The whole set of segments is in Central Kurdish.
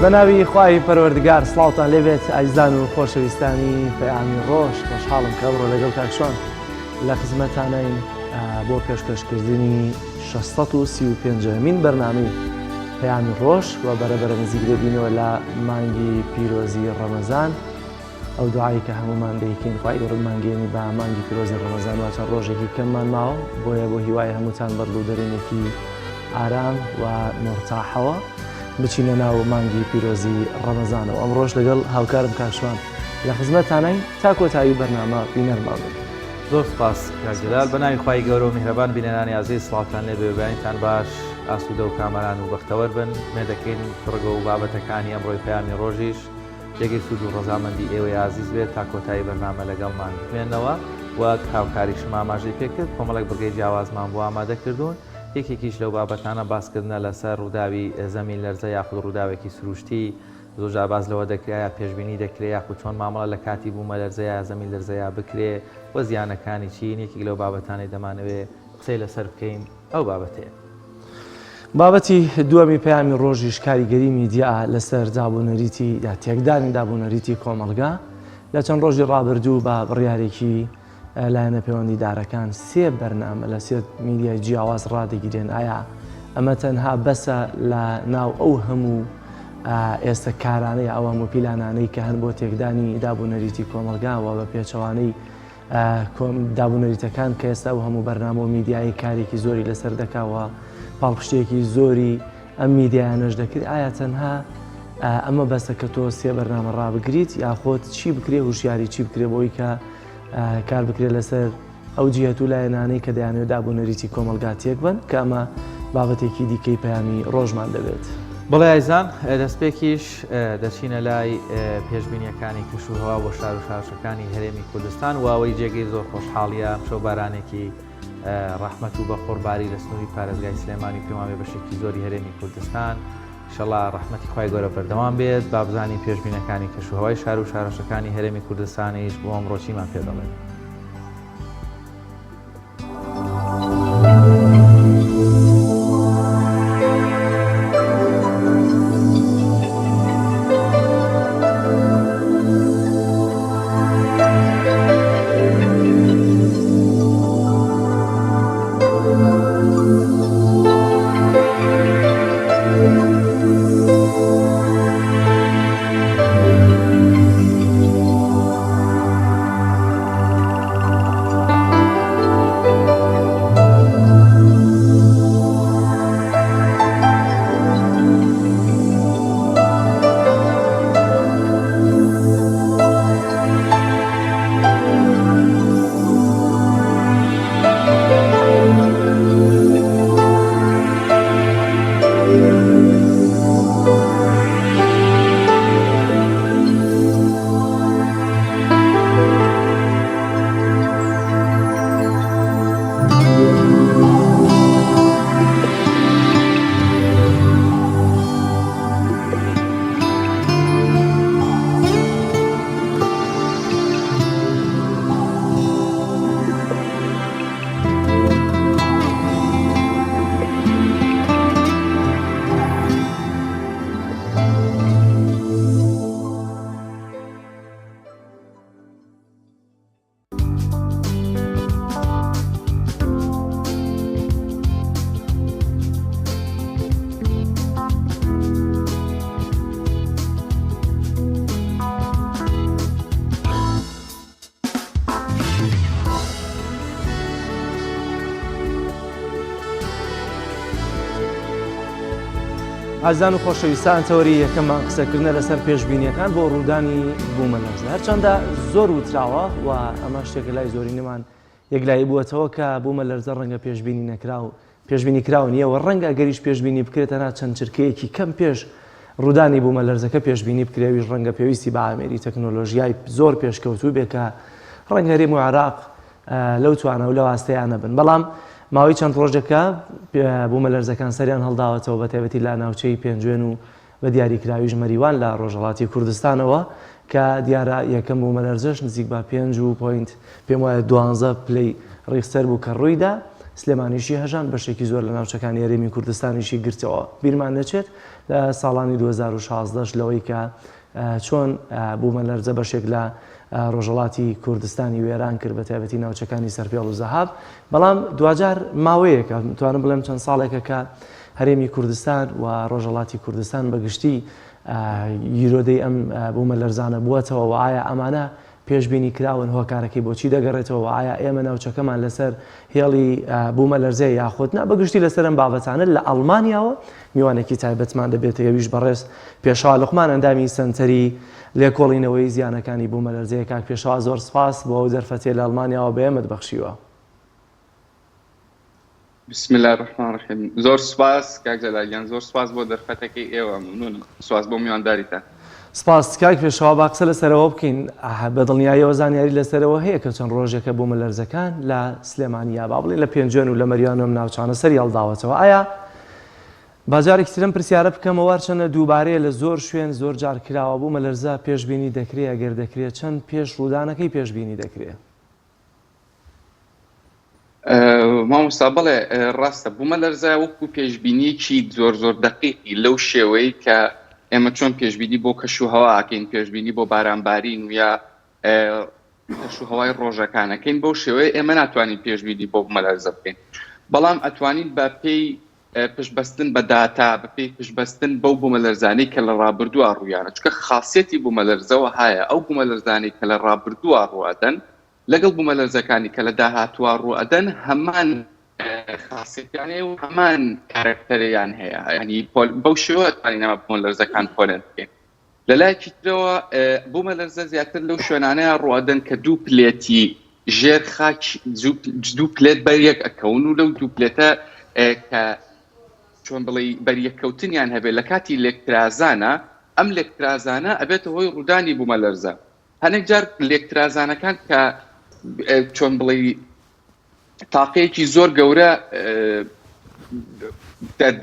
بەناوی خوای پەروەردگار سڵاوتان لێبێت ئایزان و خۆشەویستانی پەیامی ڕۆژ خۆشحاڵم کە ئەمڕۆ لەگەڵ کاک شوان لە خزمەتانین بۆ پێشکەشکردنی 635 مین بەرنامەی پەیامی ڕۆژ و بەرەبەرە نزیک دەبینەوە لە مانگی پیرۆزی ڕەمەزان ئەو دوعای کە هەموومان دەیکەین خوای گەورە بمانگەیەنی بە مانگی پیرۆزی ڕەمەزان وا چەند ڕۆژێکی کەممان ماوە بۆیە بۆ هیوای هەمووتان بەدڵ و دەروونێکی ئارام و مۆرتاحەوە بچینە ناو مانگی پیرۆزی ڕەمەزانەوە ئەمڕۆش لەگەڵ هاوکارم کاک شوان لە خزمەتتانین تا کۆتایی بەرنامە بینەرمان بن. زۆر سوپاس کاک جەلال. بە ناوی خوای گەورە و میهرەبان بینەرانی ئازیز سڵاوتان لێ بێ بەیانیتان باش ئاسوودە و کامەران و بەختەوەر بن ئومێدەکەین بڕگە و بابەتەکانی ئەمڕۆی پەیامی ڕۆژیش جێگەی سوود و ڕەزامەندی ئێوەی ئازیز بێت تا کۆتایی بەرنامە لەگەڵمان بمێنەوە وەک هاوکاریشم ئاماژەی پێکرد کۆمەڵێک بڕگەی جیاوازمان بۆ ئامادە کردوون یەکێکیش لەو بابەتانە باسکردنە لەسەر ڕووداوی زەمین لەرزە یاخود ڕووداوێکی سروشتی زۆرجار باس لەوە دەکرێ ئایا پێشبینی دەکرێ یاخود چۆن مامەڵە لە کاتی بوومەلەرزەیا زەمین لەرزەیا بکرێ و زیانەکانی چین یەکێک لەو بابەتانەی دەمانەوێ قسەی لەسەر بکەین ئەو بابەتەیە. بابەتی دووەمی پەیامی ڕۆژیش کاریگەری میدیا لەسەر دابونەریتی یا تێکدانی دابونەریتی کۆمەڵگا لە چەند ڕۆژی ڕابردوو بە بڕیارێکی لایەنە پەیوەندیدارەکان سێ بەرنامە لە سێ میدیای جیاواز ڕادەگیرێن ئایا ئەمە تەنها بەسە لە ناو ئەو هەموو ئێستا کارانەی ئەو هەموو پیلانانەی کە هەن بۆ تێکدانی دابونەریتی کۆمەڵگاوە بە پێچەوانەی دابونەریتەکان کە ئێستا ئەو هەموو بەرنامە و میدیایی کارێکی زۆری لەسەر دەکاوە پاڵپشتێکی زۆری ئەم میدیایانەش دەکرێت ئایا تەنها ئەمە بەسە کە تۆ سێ بەرنامە ڕابگریت یاخۆت چی بکرێ هوشیاری چی بکرێ بۆی کە کار بکرێت لەسەر ئەو جیهەت و لایەنانەی کە دەیانەوێت داب و نەریتی کۆمەڵگا تێک بەن کە ئەمە بابەتێکی دیکەی پەیامی ڕۆژمان دەبێت. بەڵێ ئایزان، دەستپێکیش دەچینە لای پێشبینییەکانی کەشوهەوا بۆ شار و شارۆچکەکانی هەرێمی کوردستان و ئەوەی جێگەی زۆر خۆشحاڵییە ئەمشەو بارانێکی ڕەحمەت و بەخوڕ باری لە سنووری پارێزگای سلێمانی و پێم وابێ بەشێکی زۆری هەرێمی کوردستان ئیشەڵا ڕەحمەتی خوای گەورە بەردەوام بێت با بزانین پێشبینەکانی کەشوهەوای شار و شارۆچکەکانی هەرێمی کوردستانیش بۆ ئەمڕۆ چیمان پێ دەڵێن. ئازیزان و خۆشەویستان تەوەری یەکەممان قسەکردنە لەسەر پێشبینیەکان بۆ ڕوودانی بوومەلەرزە هەرچەندە زۆر وتراوە و ئەمە شتێکە لای زۆرینەمان یەکلایی بووەتەوە کە بوومەلەرزە ڕەنگە پێشبینی نەکراو پێشبینی کراو نییە و ڕەنگە ئەگەریش پێشبینی بکرێت تەنها چەند چرکەیەکی کەم پێش ڕوودانی بوومەلەرزەکە پێشبینی بکرێت ئەویش ڕەنگە پێویستی بە ئامێری تەکنۆلۆژیای زۆر پێشکەوتوو بێت کە ڕەنگە هەرێم و عێراق لەو توانا و لەو ئاستەیا نەبن بەڵام ماوەی چەند ڕۆژێکە بوومەلەرزەکان سەریان هەڵداوەتەوە بە تایبەتی لە ناوچەی پێنجوێن و بە دیاریکراویش مەریوان لە ڕۆژهەڵاتی کوردستانەوە کە دیارە یەکەم بوومەلەرزەش نزیک بە پێنج و point پێم وایە دوانزە پلەی ڕیختەر بوو کە ڕوویدا. سلێمانیشی هەژاند، بەشێکی زۆر لە ناوچەکانی هەرێمی کوردستانیشی گرتەوە. بیرمان نەچێت لە ساڵانی 2016 لەوەی کە چۆن بوومەلەرزە بەشێک لە ڕۆژهەڵاتی کوردستانی وێران کرد بە تایبەتی ناوچەکانی سەرپێڵ و زەهاب، بەڵام دواجار ماوەیەکە توانم بڵێم چەند ساڵێکە کە هەرێمی کوردستان و ڕۆژهەڵاتی کوردستان بە گشتی گیرۆدەی ئەم بوومەلەرزانە بووەتەوە و ئایا ئەمانە پێشبینی کراون هۆکارەکەی بۆچی دەگەڕێتەوە و ئایا ئێمە ناوچەکەمان لەسەر هێڵی بوومەلەرزەیە یاخود نا بەگشتی لەسەر ئەم بابەتانە لە ئەڵمانیاوە میوانێکی تایبەتمان دەبێت ئەویش بەڕێز پێشەوا لوقمان ئەندامی سەنتەری لێکۆڵینەوەی زیانەکانی بوومەلەرزەیە کاک پێشەوا زۆر سپاس بۆ ئەو دەرفەتەی لە ئەڵمانیاوە بە ئێمەت بەخشیوە. بسم اللە الرحمن الرحیم زۆر سوپاس کاک جەلال گیان زۆر سوپاس بۆ دەرفەتەکەی ئێوە ممنونم سوپاس بۆ میوانداریتان. سپاس کاک پێشەوا با قسە لەسەرەوە بکەین بە دڵنیاییەوە زانیاری لەسەرەوە هەیە کە چەند ڕۆژێکە بوومەلەرزەکان لە سلێمانی یا با بڵێین لە پێنجوێن و لە مەریوان و ئەم ناوچانە سەری هەڵداوەتەوە ئایا با جارێکی تر ئەم پرسیارە بکەمەوە هەرچەندە دووبارەیە لە زۆر شوێن زۆر جار کراوە بوومەلەرزە پێشبینی دەکرێ ئەگەر دەکرێ چەند پێش ڕوودانەکەی پێشبینی دەکرێ؟ مامۆستا بەڵێ ڕاستە بوومەلەرزە وەکو پێشبینیەکی زۆر زۆر دەقیقی لەو شێوەی کە ئێمە چۆن پێشبینی بۆ کەش و هەوا ئەکەین پێشبینی بۆ بارانبارین و یا کەش و هەوای ڕۆژەکانەکەین بەو شێوەیە ئێمە ناتوانین پێشبینی بۆ بوومەلەرزە بکەین بەڵام ئەتوانین بە پێی پشتبەستن بە داتا بەپێی پشتبەستن بەو بوومەلەرزانەی کە لە ڕابردووە ڕوویانە چونکە خاصیەتی بوومەلەرزەوە هایە ئەو بوومەلەرزانەی کە لە ڕابردووە ڕووئەدەن لەگەڵ بوومەلەرزەکانی کە لە داهاتووە ڕووئەدەن هەمان خاصیەتیان هەیە و هەمان کارەکتەریان هەیە یعنی بەو شێوە ئەتوانین ئەمە بوومەلەرزەکان پۆلێن بکەین لە لایەکی ترەوە بوومەلەرزە زیاتر لەو شوێنانەیە ڕووئەدەن کە دوو plate ی ژێر خاک دوو plate بەر یەک ئەکەون و لەو دوو plate ە کە چۆن بڵێ بەریەککەوتنیان هەبێت لە کاتی لێکترازانە ئەم لێکترازانە ئەبێتە هۆی ڕوودانی بوومەلەرزە هەنێک جار لێکترازانەکان کە چۆن بڵێ تاقەیەکی زۆر گەورە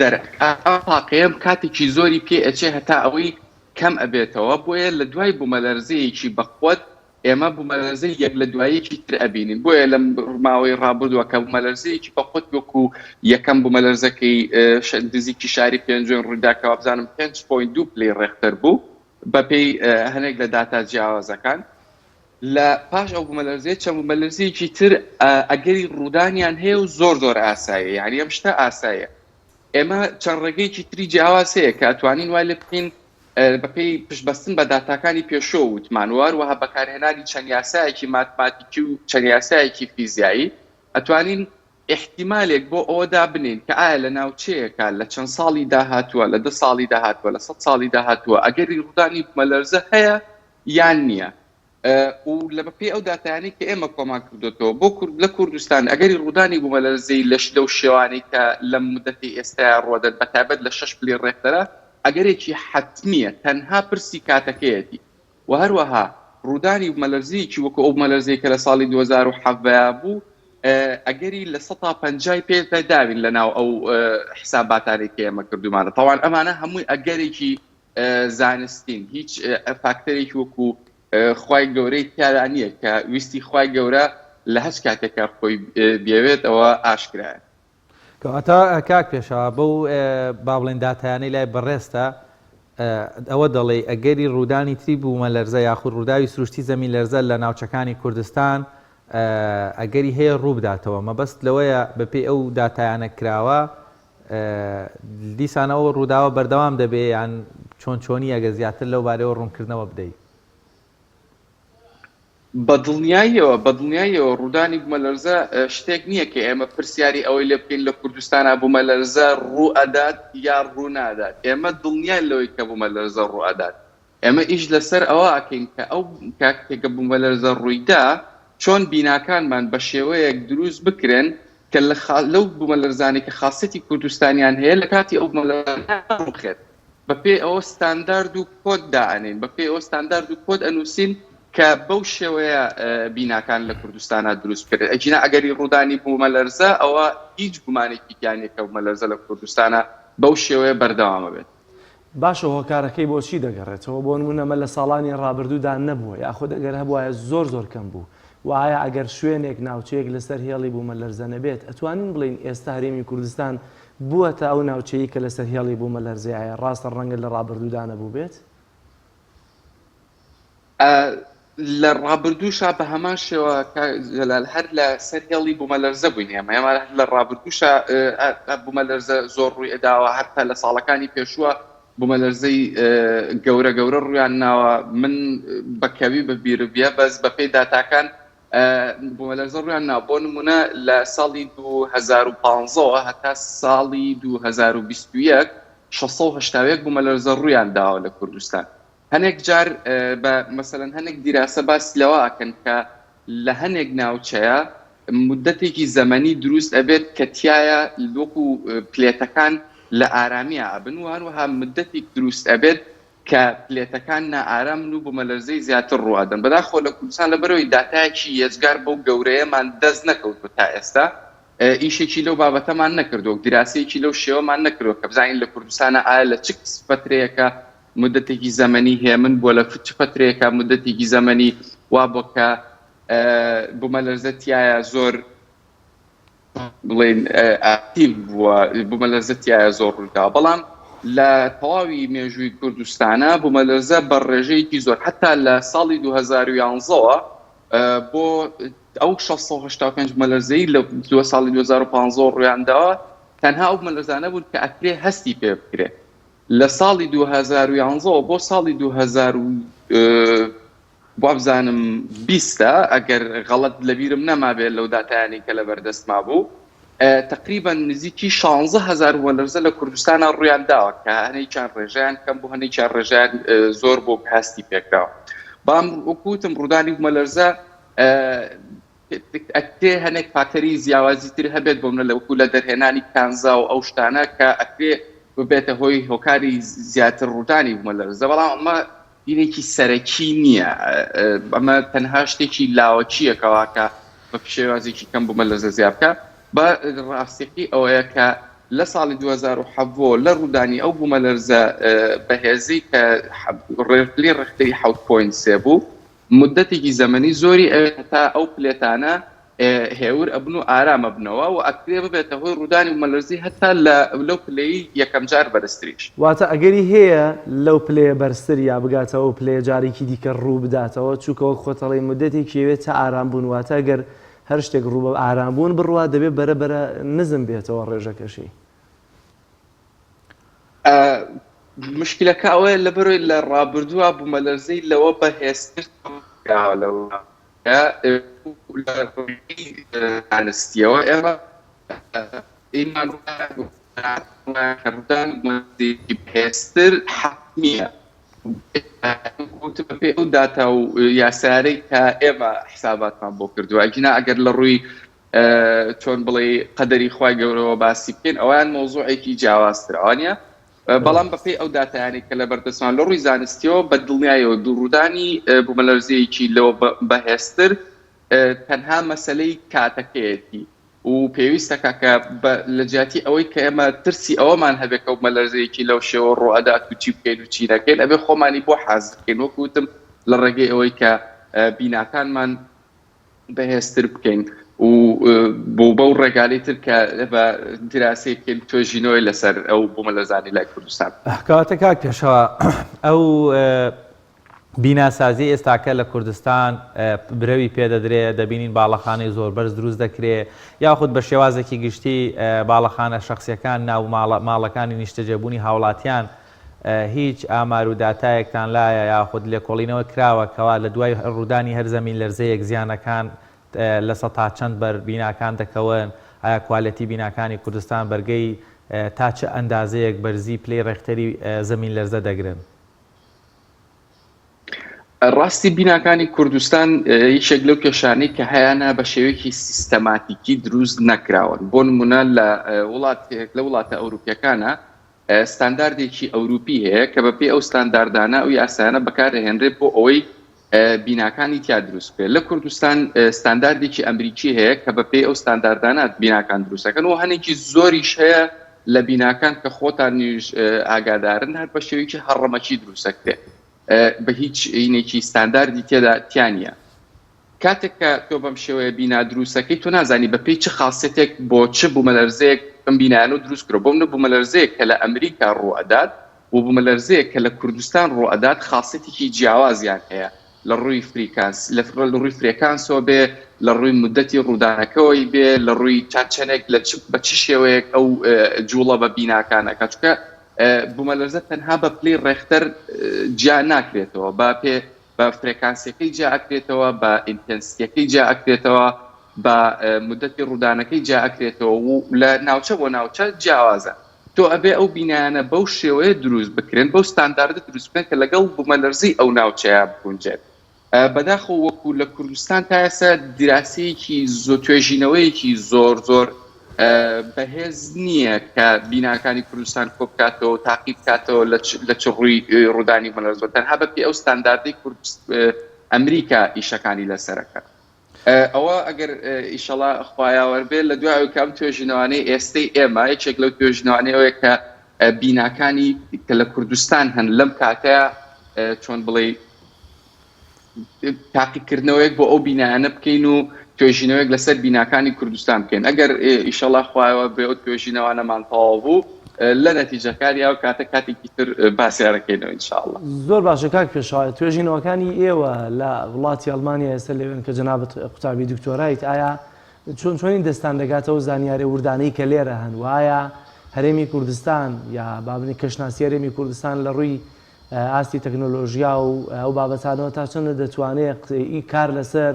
دەرەکا ئەم تاقەیەم کاتێکی زۆری پێ ئەچێ هەتا ئەوەی کەم ئەبێتەوە بۆیە لە دوای بوومەلەرزەیەکی بەقوەت ئێمە بوومەلەرزەی یەک لە دوایەکی تر ئەبینین بۆیە لەم ماوەی ڕابردووە کە بوومەلەرزەیەکی بەقوەت وەکو یەکەم بوومەلەرزەکەی نزیکی شاری پێنجوێن ڕوویدا کە وابزانم 5.2 پلەی ڕێختەر بوو بەپێی هەنێک لە داتا جیاوازەکان لە پاش ئەو بوومەلەرزەیە چەند بوومەلەرزەیەکی تر ئەگەری ڕوودانیان هەیە و زۆر زۆر ئاساییە یعنی ئەم شتە ئاساییە ئێمە چەند ڕێگەیەکی تری جیاواز هەیە کە ئەتوانین وای لێ بکەین بەپێی پشتبەستن بە داتاکانی پێشۆ وتمان و هەروەها بەکارهێنانی چەند یاسایەکی ماتماتیکی و چەند یاسایەکی فیزیایی ئەتوانین ئیحتیمالێک بۆ ئەوە دابنێین کە ئایا لە ناوچەیەکا لە چەند ساڵی داهاتووە، لە دە ساڵی داهاتووە، لە سەد ساڵی داهاتووە ئەگەری ڕوودانی بوومەلەرزە هەیە یان نییە و لە بەپێی ئەو داتایانەی کە ئێمە کۆمان کردۆتەوە بۆ کورد لە کوردستان ئەگەری ڕوودانی بوومەلەرزەی لەش لەو شێوانەی کە لەم مودەتەی ئێستایا ڕووەدەن بە تایبەت لە شەش پلەی ڕێختەرا ئەگەرێکی حەتمییە تەنها پرسی کاتەکەیەتی و هەروەها ڕوودانی بومەلەرزەیەکی وەکو ئەو بومەلەرزەی کە لە ساڵی 2017 بوو ئەگەری لە سەتا پەنجای پێ داوین لە ناو ئەو حساباتانەی کە ئێمە کردومانە تاوان ئەمانە هەمووی ئەگەرێکی زانستین هیچ فاکتەرێکی وەکو خوای گەورەی تیادا نییە کە ویستی خوای گەورە لە هەچ کاتێکە خۆی بێوێت ئەوە ئاشکرایە. کەواتە کاک پێشەوا بەو با بڵێین داتایانەی لای بەڕێزتە ئەوە دەڵێی ئەگەری ڕوودانی تری بوومەلەرزە یاخود ڕووداوی سروشتی زەمین لەرزە لە ناوچەکانی کوردستان ئەگەری هەیە ڕووبداتەوە مەبەست لەوەیە بەپێی ئەو داتایانە کراوە دیسان ئەو ڕووداوە بەردەوام دەبێ یان چۆن چۆنی ئەگەر زیاتر لەو بارەیەوە ڕوونکردنەوە بدەی. بەدڵنیاییەوە، بەدڵنیاییەوە ڕوودانی بومەلەرزە شتێک نییە کە ئێمە پرسیاری ئەوەی لێ بکەین لە کوردستانا بومەلەرزە ڕوو ئەدات یا ڕوو نادات. ئێمە دڵنیاین لەوەی کە بومەلەرزە ڕوو ئەدات. ئێمە ئیش لەسەر ئەوە ئەکەین کە ئەو کاتێک کە بومەلەرزە ڕوویدا چۆن بیناکانمان بە شێوەیەک دروست بکرێن کە لە لەو بومەلەرزانەی کە خاسیەتی کوردستانیان هەیە لە کاتی ئەو بومەلەرزانە نەڕووخێت. بە پێی ئەوە ستاندارد و کۆد دائەنێین، بە پێی ئەوە ستاندارد و کۆد ئەنووسین کە بەو شێوەیە بیناکان لە کوردستانا دروست بکرێت. ئەگینا ئەگەری ڕوودانی بوومەلەرزە ئەوە هیچ گومانێکی تیا نییە کە بوومەلەرزە لە کوردستانا بەو شێوەیە بەردەوام ئەبێت. باشە هۆکارەکەی بۆ چی دەگەڕێتەوە؟ بۆ نموونە ئەمە لە ساڵانی ڕابردوودا نەبووە یاخود ئەگەر هەبوایە زۆر زۆر کەم بوو. و ئایا ئەگەر شوێنێک ناوچەیەک لەسەر هێڵی بوومەلەرزە نەبێت ئەتوانین بڵێین ئێستا هەرێمی کوردستان بووەتە ئەو ناوچەیەی کە لەسەر هێڵی بوومەلەرزەیە ڕاستە ڕەنگە لە ڕابردوودا نەبووبێت؟ لە ڕابردووشا بە هەمان شێوە کاک جەلال هەر لە سەر هێڵی بوومەلەرزە بووین ئێمە ئێمە هەر لە ڕابردووشا بوومەلەرزە زۆر ڕووی ئەداوە هەرتا لە ساڵەکانی پێشووە بوومەلەرزەی گەورە گەورە ڕوویان ناوە من بە کەوی بە بیرم بیە بەس بەپێی داتاکان بوومەلەرزە ڕوویان ناوە بۆ نمونە لە ساڵی 2015ەوە هەتا ساڵی 2021 681 بوومەلەرزە ڕوویان داوە لە کوردستان هەنێک جار بە مەسەلەن هەنێک دیراسە باس لەوە ئەکەن کە لە هەنێک ناوچەیە مودەتێکی زەمەنی دروست ئەبێت کە تیایا وەکو پلێتەکان لە ئارامیا ئەبن و هەروەها مودەتیک دروست ئەبێت کە پلێتەکان نائارامن و بومەلەرزەی زیاتر ڕووئەدەن. بەداخەوە لە کوردستان لەبەرئەوەی داتایەکی یەجگار بەو گەورەیەمان دەست نەکەوتوە تا ئێستا ئیشێکی لەو بابەتەمان نەکردوە و دیراسەیەکی لەو شێوەمان نەکردوە کە بزانین لە کوردستانا ئایا لە چ فەترەیەکە مودەتێکی زەمەنی هێمن بووە لە چ فەترەیەکا مودەتێکی زەمەنی وا بووە کە بومەلەرزە تیایا زۆر بڵێین ئاکتیڤ بووە بومەلەرزە تیایا زۆر ڕوویداوە بەڵام لە تەواوی مێژووی کوردستانە بومەلەرزە بە ڕێژەیەکی زۆر حتا لە ساڵی 2011ەوە بۆ ئەو 685 بومەلەرزەی لە دو ساڵی 2015 ڕوویانداوە تەنها ئەو بومەلەرزانە بوون کە ئەکرێ هەستی پێ بکرێ لە ساڵی 2011 ەوە بۆ ساڵی 2000 وابزانم بیستە ئەگەر غەڵەت لەبیرم نەمابێت لەو داتایانەی کە لەبەردەستما بوو تقریبا نزیکی 16 هزار بوومەلەرزە لە کوردستانە ڕویان داوە کە هەنێکیان ڕێژیان کەم بوو هەنێکیان ڕێژیان زۆر بۆ هەستی پێکراوە بەڵام وەکوتم ڕوودانی بوومەلەرزە ئەکرێ هەنێک فاکتەری جیاوازی تر هەبێت بۆ منە لە وەکو لە دەرهێنانی کانزا و ئەو شتانە کە ئەکرێ ببێتە هۆی هۆکاری زیاتر ڕوودانی بوومەلەرزە بەڵام ئەمە دینێکی سەرەکی نییە ئەمە تەنها شتێکی لاوەکییە کەوا کە بە شێوازێکی کەم بوومەلەرزە زیاد بکە بە ڕاستیەکەی ئەوەیە کە لە ساڵی 2017 لە ڕوودانی ئەو بوومەلەرزە بەهێزەی کە ڕێژەی ڕێختەری 7.3 بوو مودەتێکی زەمەنی زۆری ئەوێت هەتا ئەو پلێتانە هێور ئەبن و ئارام ئەبنەوە و ئەکرێ ببێتە هۆی ڕوودانی بوومەلەرزەی هەتا لە لەو پلەی یەکەمجار بەرزتریش. واتە ئەگەری هەیە لەو پلەیە بەرزتر یا بگاتە ئەو پلەیە جارێکی دیکە ڕوو بداتەوە چوکە وەک خۆت ئەڵێی مودەتێکی ئەوێت تا ئارام بوون واتە گەر هەر شتێک ڕوو بە ئارام بوون بڕوا دەبێ بەرە بەرە نزم بێتەوە ڕێژەکەشی. مشکلەکە ئەوەیە لەبەرەوەی لە ڕابردووە بوومەلەرزەی لەوە بەهێزتر کراوە لەوە لە ڕووی زانستیەوە ئێمە ئیمان کە ڕوودانی بوومەلەرزەیەکی بەهێزتر حەتمیە بەپێی ئەو داتا و یاسایانەی کە ئێمە حساباتمان بۆ کردووە ئەگینا ئەگەر لە ڕووی چۆن بڵێی قەدەری خوای گەورەوە باسی بکەین ئەویان مەوزوعێکی جیاوازترە وانە بەڵام بەپێی ئەو داتایانەی کە لەبەردەستمان لە ڕووی زانستیەوە بە دڵنیایەوە دووڕوودانی بوومەلەرزەیەکی لەوە بەهێزتر تەنها مەسەلەی کاتەکەیەتی و پێویستە کاکە لە جیاتی ئەوەی کە ئێمە ترسی ئەوەمان هەبێت کە بوومەلەرزەیەکی لەو شێوە ڕوئەدات و چی بکەین و چی نەکەین ئەبێ خۆمانی بۆ حازر بکەین وەکو وتم لە ڕێگەی ئەوەی کە بیناکانمان بەهێزتر بکەین و بۆ بەو ڕێگانەی تر کە بە دیراسەی بکەین توێژینەوەی لەسەر ئەو بوومەلەرزانەی لای کوردستان. کەواتە کاک پێشەوا ئەو بیناسازی ئێستاکە لە کوردستان برەوی پێدەدرێ دەبینین باڵەخانەی زۆر بەرز دروست دەکرێ یاخود بە شێوازێکی گشتی باڵەخانە شەخسیەکان ناو ماڵەکانی نیشتەجێبوونی هاوڵاتیان هیچ ئامار و داتایەکتان لایە یاخود لێکۆڵینەوە کراوە کەوا لە دوای ڕوودانی هەر زەمین لەرزەیەک زیانەکان لە سەتا چەند بەر بیناکان دەکەون؟ ئایا کوالێتی بیناکانی کوردستان بەرگەی تا چ ئەندازەیەک بەرزی پلەی ڕێختەری زەمین لەرزە دەگرن؟ ڕاستی بیناکانی کوردستان یەکێک لەو کێشانەی کە هەیانە بە شێوەیەکی سیستەماتیکی دروست نەکراون بۆ نمونە لە وڵاتێک لە وڵاتە ئەوروپیەکانە ستانداردێکی ئەوروپی هەیە کە بەپێی ئەو ستانداردانە ئەو یاسایانە بەکاردەهێنرێت بۆ ئەوەی بیناکانی تیا دروست بکرێت. لە کوردستان ستانداردێکی ئەمریکی هەیە کە بەپێی ئەو ستانداردانە بیناکان دروست دەکەن و هەنێکی زۆریش هەیە لە بیناکان کە خۆتانیش ئاگادارن هەر بە شێوەیەکی هەڕەمەکی دروست دەکرێت بە هیچ ئینێکی ستانداردی تێدا تیا نییە. کاتێک کە تۆ بەم شێوەیە بینا دروستەکەی تۆ نازانی بە پێی چ خاسیەتێک بۆ چ بومەلەرزەیەک ئەم بینایانە دروست کرا. بۆ منە بومەلەرزەیەک کە لە ئەمریکا ڕوو ئەدات و بومەلەرزەیەک کە لە کوردستان ڕوو ئەدات خاسیەتێکی جیاوازیان هەیە لە ڕووی فریکانس لە ڕووی فرێکانسەوە بێ لە ڕووی مودەتی ڕوودانەکەوەی بێ لە ڕووی تا چەندێک لە چ بە چ شێوەیەک ئەو جوڵە بە بیناکان ئەکات چونکە بومەلەرزە تەنها بە پلەی ڕێختەر جیا ناکرێتەوە بە پێ بە فرێکانسیەکەی جیا ئەکرێتەوە، بە intensity یەکەی جیا ئەکرێتەوە، بە مودەتی ڕوودانەکەی جیا ئەکرێتەوە و لە ناوچە بۆ ناوچە جیاوازە. تۆ ئەبێ ئەو بینایانە بەو شێوەیە دروست بکرێن، بەو ستانداردە دروست بکرێن کە لەگەڵ بومەلەرزەی ئەو ناوچەیە بگونجێت. بەداخەوە وەکو لە کوردستان تا ئێستا دیراسەیەکی زۆ توێژینەوەیەکی زۆر زۆر بەهێز نییە کە بیناکانی کوردستان کۆبکاتەوە و تاقی بکاتەوە لە چ ڕووی ڕوودانی بومەلەرزە تەنها بە پێی ئەو ستانداردەی ئەمریکا ئیشەکانی لەسەرەکە ئەوە ئەگەر ئیشەڵا خوایاوەر بێت لە دوای ئەوەی کە ئەم توێژینەوانەی ئێستەی ئێمە یەکێک لەو توێژینەوانەی ئەوەیە کە بیناکانی کە لە کوردستان هەن لەم کاتەیە چۆن بڵێ تاقیکردنەوەیەک بۆ ئەو بینایانە بکەین و توێژینەوەیەک لەسەر بیناکانی کوردستان بکەین ئەگەر ئیشەڵا خوایەوە بێ ئەو توێژینەوانەمان تەواو بوو لە نەتیجەکانی ئەو کاتە کاتێکی تر باسیارەکەینەوە ئینشاءاللە. زۆر باشە کاک پێشەوا توێژینەوەکانی ئێوە لە وڵاتی ئەڵمانیا ئێستا لەوێن کە جەنابت قوتابی دکتۆرایت ئایا چۆن چۆنی دەستان دەگاتە ئەو زانیاریە وردانەی کە لێرە هەن و ئایا هەرێمی کوردستان یا بابنی کەشناسی هەرێمی کوردستان لە ڕووی ئاستی تەکنۆلۆژیا و ئەو بابەتانەوە تا چەندە دەتوانێت کار لەسەر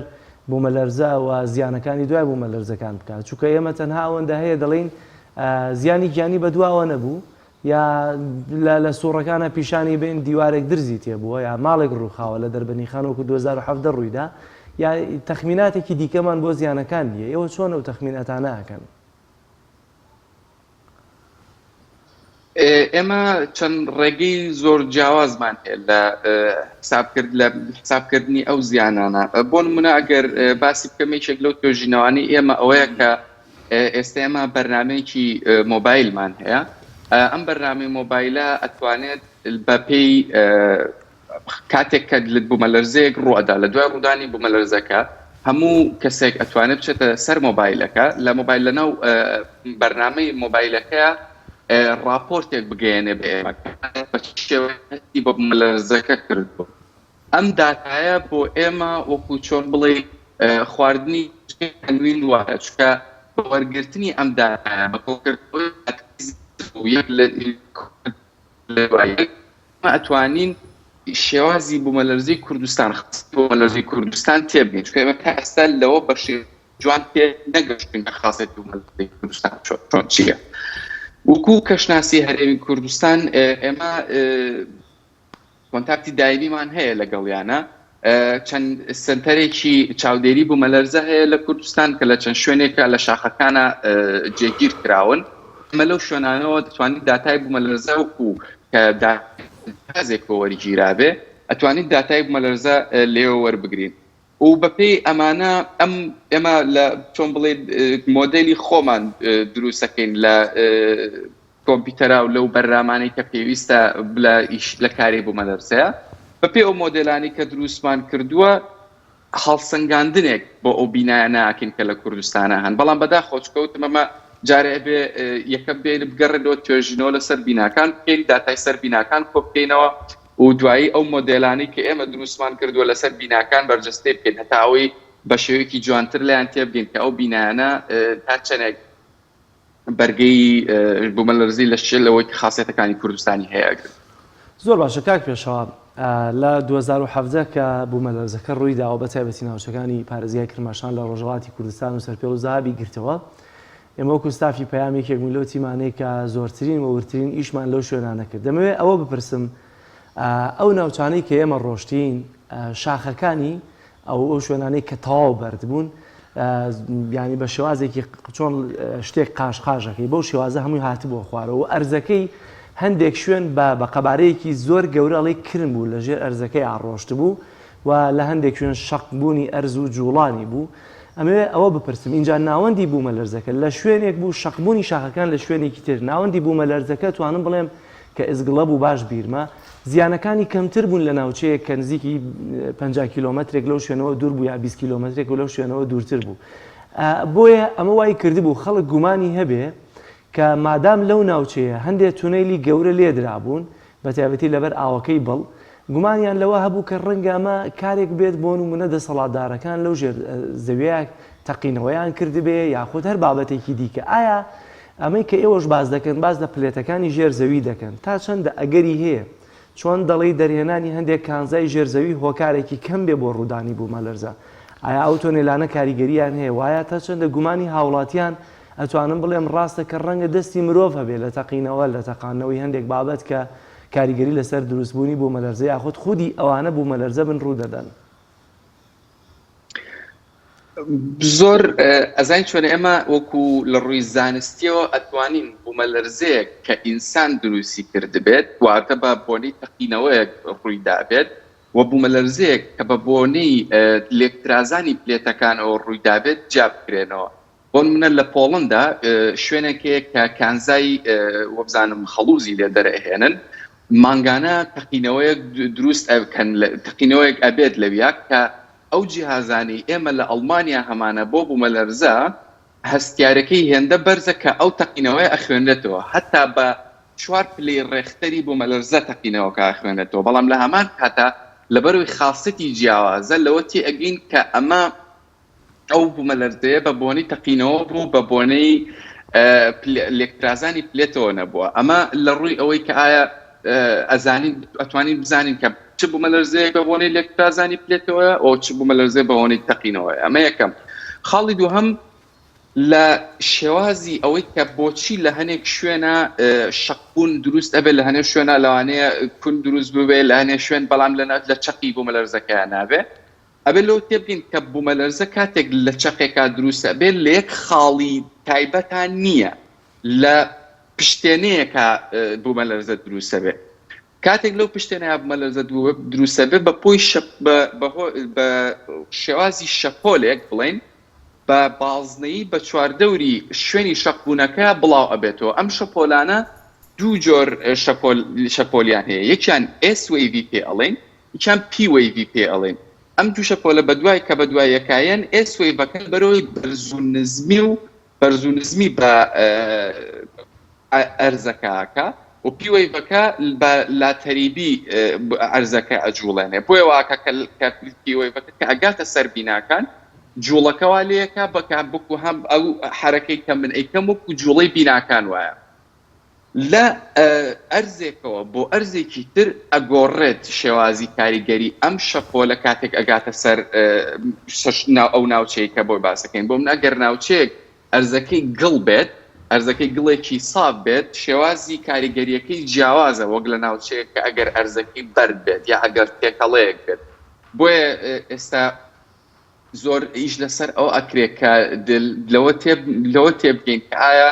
بوومەلەرزە و زیانەکانی دوای بوومەلەرزەکان بکات چونکە ئێمە تەنها ئەوەندە هەیە دەڵێین زیانی گیانی بەدواوە نەبوو یا لە سوڕەکانە پیشانی بین دیوارێک درزی تێبووە یا ماڵێک ڕووخاوە لە دەربەنیخان وەکو 2017 ڕوویدا یا تەخمیناتێکی دیکەمان بۆ زیانەکان نییە ئێوە چۆن ئەو تەخمیناتانە ئەکەن؟ ئێمە چەند ڕێگەی زۆر جیاوازمان هەیە لە حسابکرد لە حسابکردنی ئەو زیانانە بۆ نمونە ئەگەر باسی بکەم یەکێک لەو توێژینەوانەی ئێمە ئەوەیە کە ئێستا ئێمە بەرنمەیەکی مۆبایلمان هەیە ئەم بەرنامەی مۆبایلە ئەتوانێت بە پێی کاتێک کە بوومەلەرزەیەک ڕووئەدا لە دوای ڕوودانی بوومەلەرزەکە هەموو کەسێک ئەتوانێت بچێتە سەر مۆبایلەکە لە مۆبایل لەناو بەرنامەی مۆبایلەکەیە ڕاپۆرتێک بگەیەنێ بە ئێمە بە چ شێوەیەک هەستی بە بوومەلەرزەکە کردووە. ئەم داتایە بۆ ئێمە وەکو چۆن بڵێی خواردنی هەنگوین وایە، چونکە بە وەرگرتنی ئەم داتایە بە کۆکردنەوەی داتای زیاتر و یەک لە دوای یەک ئێمە ئەتوانین شێوازی بوومەلەرزەی کوردستان، خاسی بوومەلەرزەی کوردستان تێبگەین، چونکە ئێمە تا ئێستا لەوە بە شێوەیەکی جوان تێ نەگەشتوین کە خاسێتی بوومەلەرزەی کوردستان چۆن چییە. وەکوو کەشناسی هەرێمی کوردستان ئێمە کۆنتاکتی دایمیمان هەیە لەگەڵیانە، چەند سەنتەرێکی چاودێری بوومەلەرزە هەیە لە کوردستان کە لە چەند شوێنێکە لە شاخەکانە جێگیر کراون. ئێمە لەو شوێنانەوە دەتوانین داتای بوومەلەرزە وەکو کە داتازێکەوە وەرگیرابێ ئەتوانین داتای بوومەلەرزە لێوە وەربگرین و بەپێی ئەمانە ئەم ئێمە لە چۆن بڵێ مۆدێلی خۆمان دروستەکەین لە کۆمپیوتەرا و لەو بەرنامانەی کە پێویستە لە ئیش لە کاری بوومەلەرزەیە بەپێی ئەو مۆدێلانەی کە دروستمان کردووە هەڵسەنگاندنێک بۆ ئەو بینایە ناکەین کە لە کوردستانە هەن بەڵام بەداخەوە چونکە وتم ئەمە جارێ ئەبێ یەکەم بێین بگەڕێنەوە توێژینەوە لەسەر بیناکان بکەین داتای سەر بیناکان کۆ بکەینەوە و دوایی ئەو مۆدێلانەی کە ئێمە دروستمان کردووە لەسەر بیناکان بەرجەستەی بکەین هەتا ئەوەی بە شێوەیەکی جوانتر لێیان تێبگەین کە ئەو بینایانە تا چەندێک بەرگەی بومەلەرزەی لە شێ لەوەی کە خاسیەتەکانی کوردستانی هەیە ئەگرن. زۆر باشە کاک پێشەوا لە 2017 کە بوومەلەرزەکە ڕووی داوە بە تایبەتی ناوچەکانی پارێزگای کرماشان لە ڕۆژهەڵاتی کوردستان و سەرپێڵ و زەهابی گرتەوە ئێمە وەکو ستافی پەیام یەکێک بووین لەو تیمانەی کە زۆرترین و وردترین ئیشمان لەو شوێنانە کرد دەمەوێت ئەوە بپرسم ئەو ناوچانەی کە ئێمە ڕۆشتین شاخەکانی ئەو ئەو شوێنانەی کە تەواو بەرد بوون یانی بە شێوازێکی چۆن شتێک قاش قاژەکەی بەو شێوازە هەمووی هاتبووە خوارەوە و ئەرزەکەی هەندێک شوێن بە بە قەبارەیەکی زۆر گەورە ئەڵێی کرم بوو لە ژێر ئەرزەکەی ئاڕۆشت بوو و لە هەندێک شوێن شەق بوونی ئەرز و جوڵانی بوو ئەمەوێ ئەوە بپرسم اینجا ناوەندی بوومەلەرزەکە لە شوێنێک بوو شەقبوونی شاخەکان لە شوێنێکی تر ناوەندی بوومەلەرزەکە توانم بڵێم کە ئزگڵە بوو باش بیرمە. زیانەکانی کەمتر بوون لە ناوچەیەک کە نزیکی 50 کیلۆمەترێک لەو شوێنەوە دوور بوو یا 20 کیلۆمەترێک لەو شوێنەوە دوورتر بوو. بۆیە ئەمە وای کردبوو خەڵک گومانی هەبێ کە مادام لەو ناوچەیە هەندێ تونەیلی گەورە لێدرابوون، بەتایبەتی لەبەر ئاوەکەی بڵ، گومانیان لەوە هەبوو کە ڕەنگە ئەمە کارێک بێت بۆ نموونە دەسەڵاتدارەکان لەو ژێر زەویە تەقینەوەیان کردبێ یاخود هەر بابەتێکی دیکە. ئایا ئەمەی کە ئێوەش باس دەکەن باس لە پلێتەکانی ژێر زەوی دەکەن تا چەندە ئەگەری هەیە چۆن دەڵێی دەرهێنانی هەندێک کانزای ژێر زەوی هۆکارێکی کەم بێ بۆ ڕوودانی بوومەلەرزە؟ ئایا ئەو تۆنێلانە کاریگەرییان هەیە؟ وایە تا چەندە گومانی هاوڵاتیان ئەتوانم بڵێم ڕاستە کە ڕەنگە دەستی مرۆڤ هەبێ لە تەقینەوە لە تەقاندنەوەی هەندێک بابەت کە کاریگەری لەسەر دروستبوونی بوومەلەرزە یاخود خودی ئەوانە بوومەلەرزە بن ڕوودەدەن؟ زۆر ئەزانی چۆنە ئێمە وەکو لە ڕووی زانستیەوە ئەتوانین بوومەلەرزەیەک کە ئینسان دروستی کردبێت واتە بە بۆنەی تەقینەوەیەک ڕووی دابێت و بوومەلەرزەیەک کە بە بۆنەی لێکترازانی پلێتەکانەوە ڕووی دابێت جیا بکرێنەوە. بۆ نمونە لە پۆڵندا شوێنێک هەیە کە کانزای وەبزانم خەڵوزی لێ دەرئەهێنن مانگانە تەقینەوەیەک دروست ئەکەن تەقینەوەیەک ئەبێت لەویا کە ئەو جیهازانەی ئێمە لە ئەڵمانیا هەمانە بۆ بوومەلەرزە هەستیارەکەی هێندە بەرزە کە ئەو تەقینەوەیە ئەخوێنرێتەوە هەتا بە چوار پلەی ڕێختەری بوومەلەرزە تەقینەوەکە ئەخوێنرێتەوە بەڵام لە هەمان کاتا لەبەرەوەی خاسیەتی جیاوازە لەوە تێئەگەین کە ئەمە ئەو بوومەلەرزەیە بە بۆنەی تەقینەوە بوو، بە بۆنەی لێکترازانی پلێتەوە نەبووە. ئەمە لە ڕووی ئەوەی کە ئایا ئەزانین ئەتوانین بزانین کە چ بوومەلەرزەیەک بە بۆنەی لێکترازانی پلێتەوەیە و چ بوومەلەرزەیە بە بۆنەی تەقینەوەیە. ئەمە یەکەم. خاڵی دووهەم لە شێوازی ئەوەی کە بۆچی لە هەنێک شوێنە شەقبوون دروست ئەبێ لە هەنێک شوێنە لەوانەیە کون دروست ببێ لە هەنێک شوێن بەڵام لە چەقی بوومەلەرزەکەیان نابێ. ئەبێ لەوە تێبگەین کە بومەلەرزە کاتێک لە چەقێکا دروست ئەبێ لە یەک خاڵی تایبەتا نییە لە پشتێنەیەکا بومەلەرزە دروست ئەبێ کاتێک لەو پشتێنەیە بومەلەرزە دروست ئەبێ بە پۆی شەپ بە بە شێوازی شەپۆلێک بڵێین بە بازنەیی بە چواردەوری شوێنی شەقبوونەکە بڵاو ئەبێتەوە ئەم شەپۆلانە دوو جۆر شەپۆل شەپۆلیان هەیە یەکیان S wave ی پێ ئەڵێن یەکیان P wave ی پێ ئەڵێن. ئەم دوو شەپۆلە بەدوای کە بەدوای یەکایەن، S wave ەکە بەرەوەی بەرز و نزمی و بەرز و نزمی بە ئەرزەکە ئەکا و P wave ەکە بە لاتەریبی ئەرزەکە ئەجوڵێنێ. بۆیە وا ئەکا کە P wave ەکە کە ئەگاتە سەر بیناکان جوڵەکە وا لێ ئەکا بە کە وەکوو هەم ئەو حەرەکەی کە من ئەیکەم وەکوو جوڵەی بیناکان وایە. لە ئەرزێکەوە بۆ ئەرزێکی تر ئەگۆڕێت شێوازی کاریگەری ئەم شەپۆلە کاتێک ئەگاتە سەر ئەو ناوچەی کە بۆی باسەکەین بۆ من ئەگەر ناوچەیەک ئەرزەکەی گڵ بێت ئەرزەکەی گڵێکی ساف بێت شێوازی کاریگەریەکەی جیاوازە وەک لە ناوچەیەک کە ئەگەر ئەرزەکەی بەرد بێت یا ئەگەر تێکەڵەیەک بێت بۆیە ئێستا زۆر ئیش لەسەر ئەوە ئەکرێت کە لەوە لەوە تێبگەین کە ئایا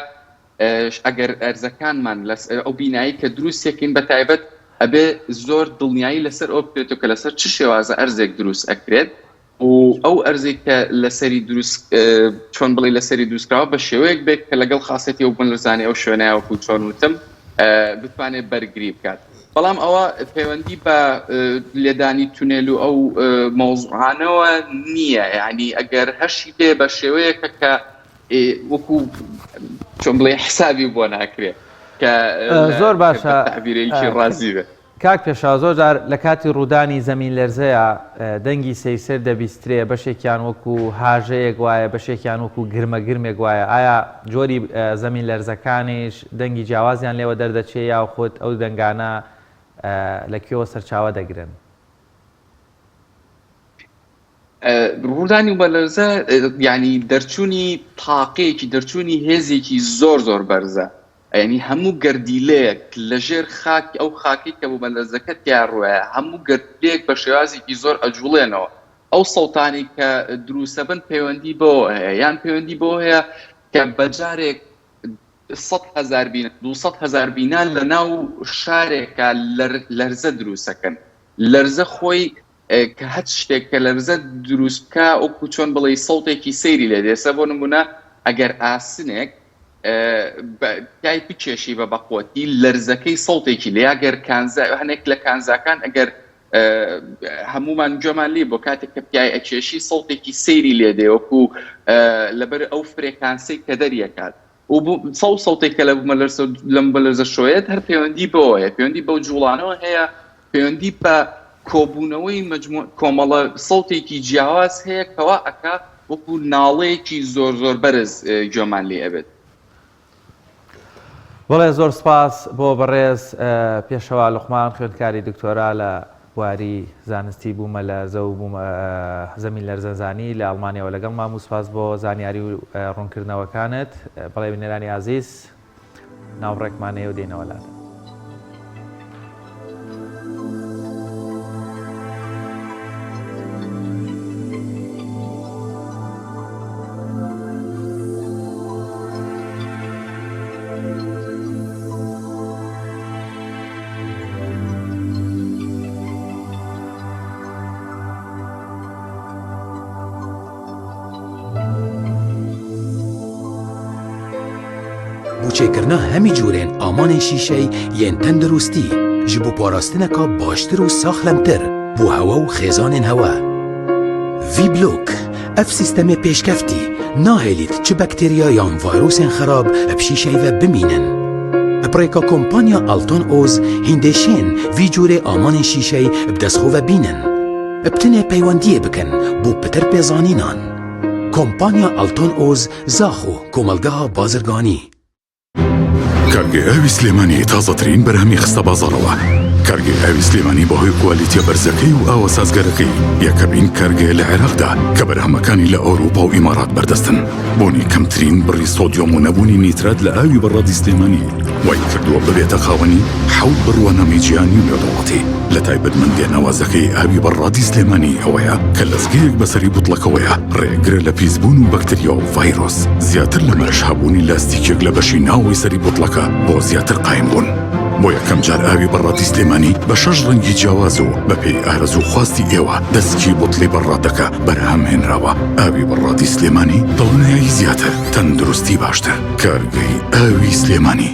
ئەگەر ئەرزەکانمان لەس ئەو بینایی کە دروستێکین بە تایبەت ئەبێ زۆر دڵنیایی لەسەر ئەو بکرێتەوە کە لەسەر چ شێوازە ئەرزێک دروست ئەکرێت و ئەو ئەرزێک کە لەسەری دروست چۆن بڵێ لەسەری دروستکراوە بە شێوەیەک بێت کە لەگەڵ خاصەتی ئەو بوومەلەرزانەی ئەو شوێنە وەکو چۆن وتم بتوانێت بەرگری بکات بەڵام ئەوە پەیوەندی بە لێدانی تونێل و ئەو مەوزوعانەوە نییە یعنی ئەگەر هەشی بێ بە شێوەیەکە کە وەکو چۆن بڵێ حسابی بۆ ناکرێ کە زۆر باشە تعبیرێکی ڕازی بێ. کاک پێشەوا زۆر جار لە کاتی ڕوودانی زەمین لەرزەیا دەنگی سەیرسەر دەبیسترێ بەشێکیان وەکو هاژەیەک وایە بەشێکیان وەکو گرمە گرمێک وایە ئایا جۆری زەمین لەرزەکانیش دەنگی جیاوازیان لێوە دەردەچێ یاخود ئەو دەنگانە لە کوێوە سەرچاوە دەگرن؟ ڕوودانی بوومەلەرزە یعنی دەرچوونی تاقەیەکی دەرچوونی هێزێکی زۆر زۆر بەرزە یعنی هەموو گەردیلەیەک لە ژێر خاک ئەو خاکەی کە بوومەلەرزەکە تیا ڕوایە هەموو گەردیلەیەک بە شێوازێکی زۆر ئەجوڵێنەوە ئەو سەوتانی کە دروستەبن پەیوەندی بەوە هەیە یان پەیوەندی بەوە هەیە کە بەجارێک 100 هەزار بینا 200 هەزار بینا لە ناو شارێکە لەرزە دروستەکەن لەرزە خۆی کە هەچ شتێک کە لەرزە دروست بکا وەکو چۆن بڵێی سەوتێکی سەیری لێ دێ ئێستا بۆ نمونە ئەگەر ئاسنێک. پیای بکێشی بە بەقوەتی لەرزەکەی سەوتێکی لێ ئەگەر کانزا هەنێک لە کانزاکان ئەگەر هەمومان گوێمان لێ بۆ کاتێک کە پیای ئەکێشی سەوتێکی سەیری لێ دێ وەکو لەبەر ئەو فرێکانسەی کە دەریەکات و سەو سەوتێک کە لە بوومەلەرزە لەم بەلەرزە شۆیەت هەر پەیوەندی بەوە هەیە پەیوەندی بەو جوڵانەوە هەیە پەیوەندی بە کۆبوونەوەی مجموع کۆمەڵە سەوتێکی جیاواز هەیە کەوا ئەکا وەکو ناڵەیەکی زۆر زۆر بەرز گوێمان لێ ئەبێت. بەڵێ زۆر سپاس بۆ بەڕێز پێشەوا لوقمان خوێندکاری دکتۆرا لە بواری زانستی بوومەلەرزە و زەمین لەرزەزانی لە ئەڵمانیاوە لەگەڵمان بوو سپاس بۆ زانیاری و ڕوونکردنەوەکانت بەڵێ بینەرانی ئازیز ناوبڕێکمان هەیە و دێینەوە لاتان. Bo çêkirina hemî cûrên amanên şîşeyî yên tenduristî ji bo parastineka baştir û saxlemtir bo hewa û xêzanên hewa. Vîblok, Ev sîstemê pêşkeftî nahêlît çi bakterya yan vayrosên xerab bi şîşeyê ve bimînin. Bi rêka kompanya Alton Oz hîndê şên vî cûrê amanên şîşeyî bi dest xwe ve bînin. Bi tenê peywendiyê bikin bo pitir pêzanînan. Kompanya Alton Oz Zaxo Komelgeha Bazirganî. کارگەی ئاوی سلێمانی تازەترین بەرهەمی خستە بازاڕەوە. کارگەی ئاوی سلێمانی بەهۆی کوالیتیە بەرزەکەی و ئاوە سازگارەکەی یەکەمین کارگەیە لە عێراقدا کە بەرهەمەکانی لە ئەوروپا و ئیمارات بەردەستن. بوونی کەمترین بڕی سۆدیۆم و نەبوونی نیترات لە ئاوی بەڕادی سلێمانی وای کردووە ببێتە خاوەنی حەوت بڕوانامەی جیهانی و نێودەوڵەتی. لە تایبەتمەندیە ناوازەکەی ئاوی بەڕادی سلێمانی ئەوەیە کە لەزگەیەک بەسەری بوتڵەکەوەیە ڕێگرە لە پیسبوون و بەکتریا و ڤایرۆس، زیاتر لەمەش هەبوونی لاستیکێک لە بەشی ناوەوەی سەری بوتڵەکە بۆ زیاتر قایم بوون. بۆ یەکەم جار ئاوی بەڕادی سلێمانی بە شەش ڕەنگی جیاواز و بەپێی ئارەزوو خواستی ئێوە دەسکی بوتڵی بەڕادەکە بەرهەم هێنراوە. ئاوی بەڕادی سلێمانی دڵنیایی زیاتر، تەندروستی باشتر. کارگەی ئاوی سلێمانی.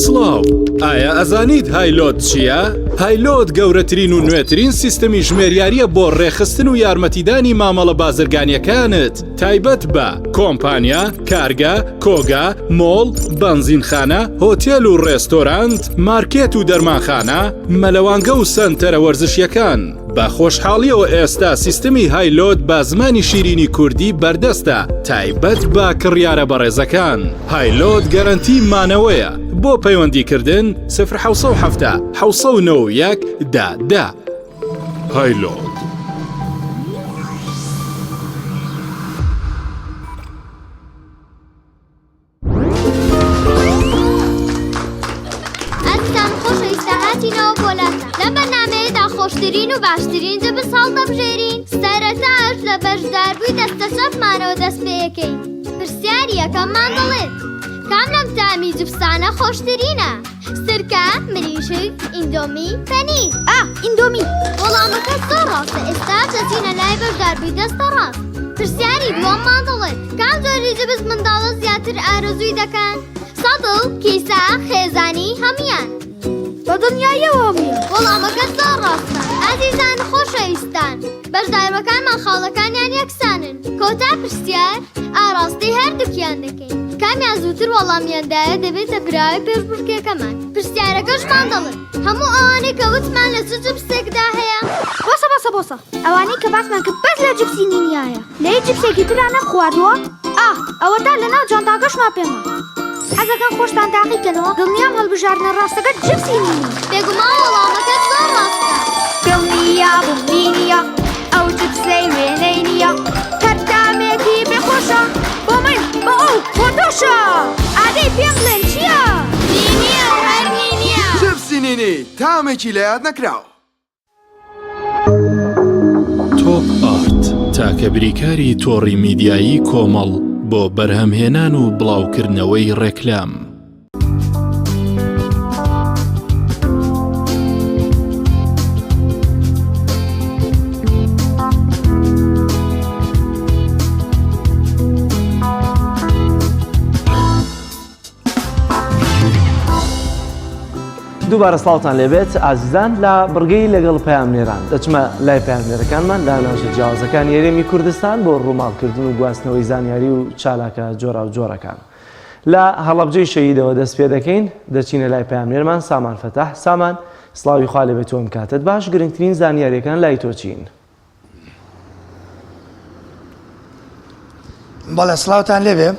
سڵاو، ئایا ئەزانیت هایلۆد چییە؟ هایلۆد گەورەترین و نوێترین سیستەمی ژمێریارییە بۆ ڕێکخستن و یارمەتیدانی مامەڵە بازرگانییەکانت تایبەت بە کۆمپانیا، کارگە، کۆگا، مۆڵ، بەنزینخانە، هۆتێل و ڕێستۆرانت، مارکێت و دەرمانخانە، مەلەوانگە و سەنتەرە وەرزشییەکان. بە خۆشحاڵیەوە ئێستا سیستمی هایلۆد بە زمانی شیرینی کوردی بەردەستە تایبەت بە کڕیارە بەڕێزەکان. هایلۆد گەرەنتی مانەوەیە. بۆ پەیوەندی کردن سفر 770 791 دە دە. هایلۆد. ئەزیزان خۆشەویستە هاتینەوە بۆ لاتان لەم بەرنامەیەدا خۆشترین و باشترین جبس هەڵدەبژێرین سەرەتاش لە بەشداربووی دەستە چەپمانەوە دەست پێیەکەین پرسیاری یەکەممان دەڵێت کام لەم تامی جبسانە خۆشترینە سرکە مریشک ئیندۆمی پەنیر ئا ئیندۆمی وەڵامەکە زۆر ڕاستە ئێستا دەچینە لای بەشداربووی دەستە ڕاست پرسیاری دووەممان دەڵێت کام جۆری جبس منداڵە زیاتر ئارەزووی دەکەن سەتڵ کیسە خێزانی هەموویان بە دڵنیاییەوە هەموویان وەڵامەکە زۆر ڕاستە ئازیزان خۆشەویستان بەشداربەکانمان خاڵەکانیان یەکسانن کۆتا پرسیار ئاڕاستەی هەردووکیان دەکەین کامیان زووتر وەڵامیان دایە دەبێتە براوەی پێشبڕکێکەمان پرسیارەکەشمان دەڵێت هەموو ئەوانەی کە وتمان لە چ جپسێکدا هەیە؟ بۆسە بۆسە بۆسە ئەوانەی کە باسمان کرد بەس لە جپسی نینیایە لە هیچ جپسێکی ترا نەمخواردووە ئاه ئەوەتا لەناو جانتاکەشما پێمە حەزەکەن خۆشتان تاقی کەنەوە دڵنیام هەڵبژاردنە ڕاستەکە جپسی نینی. بێگومان وەڵامەکەت زۆر ڕاستە. دڵنیابووم نینیە ئەو جپسەی وێنەی نییە هەر تامێکی بێ خۆشە بۆ من بۆ ئەو بۆ تۆشە ئادەی پێم بڵێن چییە؟ نینیە و هەر نینیە. جپسی نینی تامێکی لەیاد نەکراو. تۆپ ئارت تاکە بریکاری تۆڕی میدیایی کۆمەڵ بۆ بەرهەمهێنان و بڵاوکردنەوەی ڕێکلام. دووبارە سڵاوتان لێبێت ئازیزان لە بڕگەی لەگەڵ پەیامنێران دەچمە لای پەیامنێرەکانمان لە ناوچە جیاوازەکانی هەرێمی کوردستان بۆ ڕووماڵکردن و گواستنەوەی زانیاری و چالاکە جۆراوجۆرەکان. لە هەڵەبجەی شەهیدەوە دەست پێ دەکەین دەچینە لای پەیامنێرمان سامان فەتاح سامان سڵاوی خوا لێبێت و ئەم کاتەت باش گرنگترین زانیاریەکان لای تۆ چین؟ بەڵێ سڵاوتان لێبێ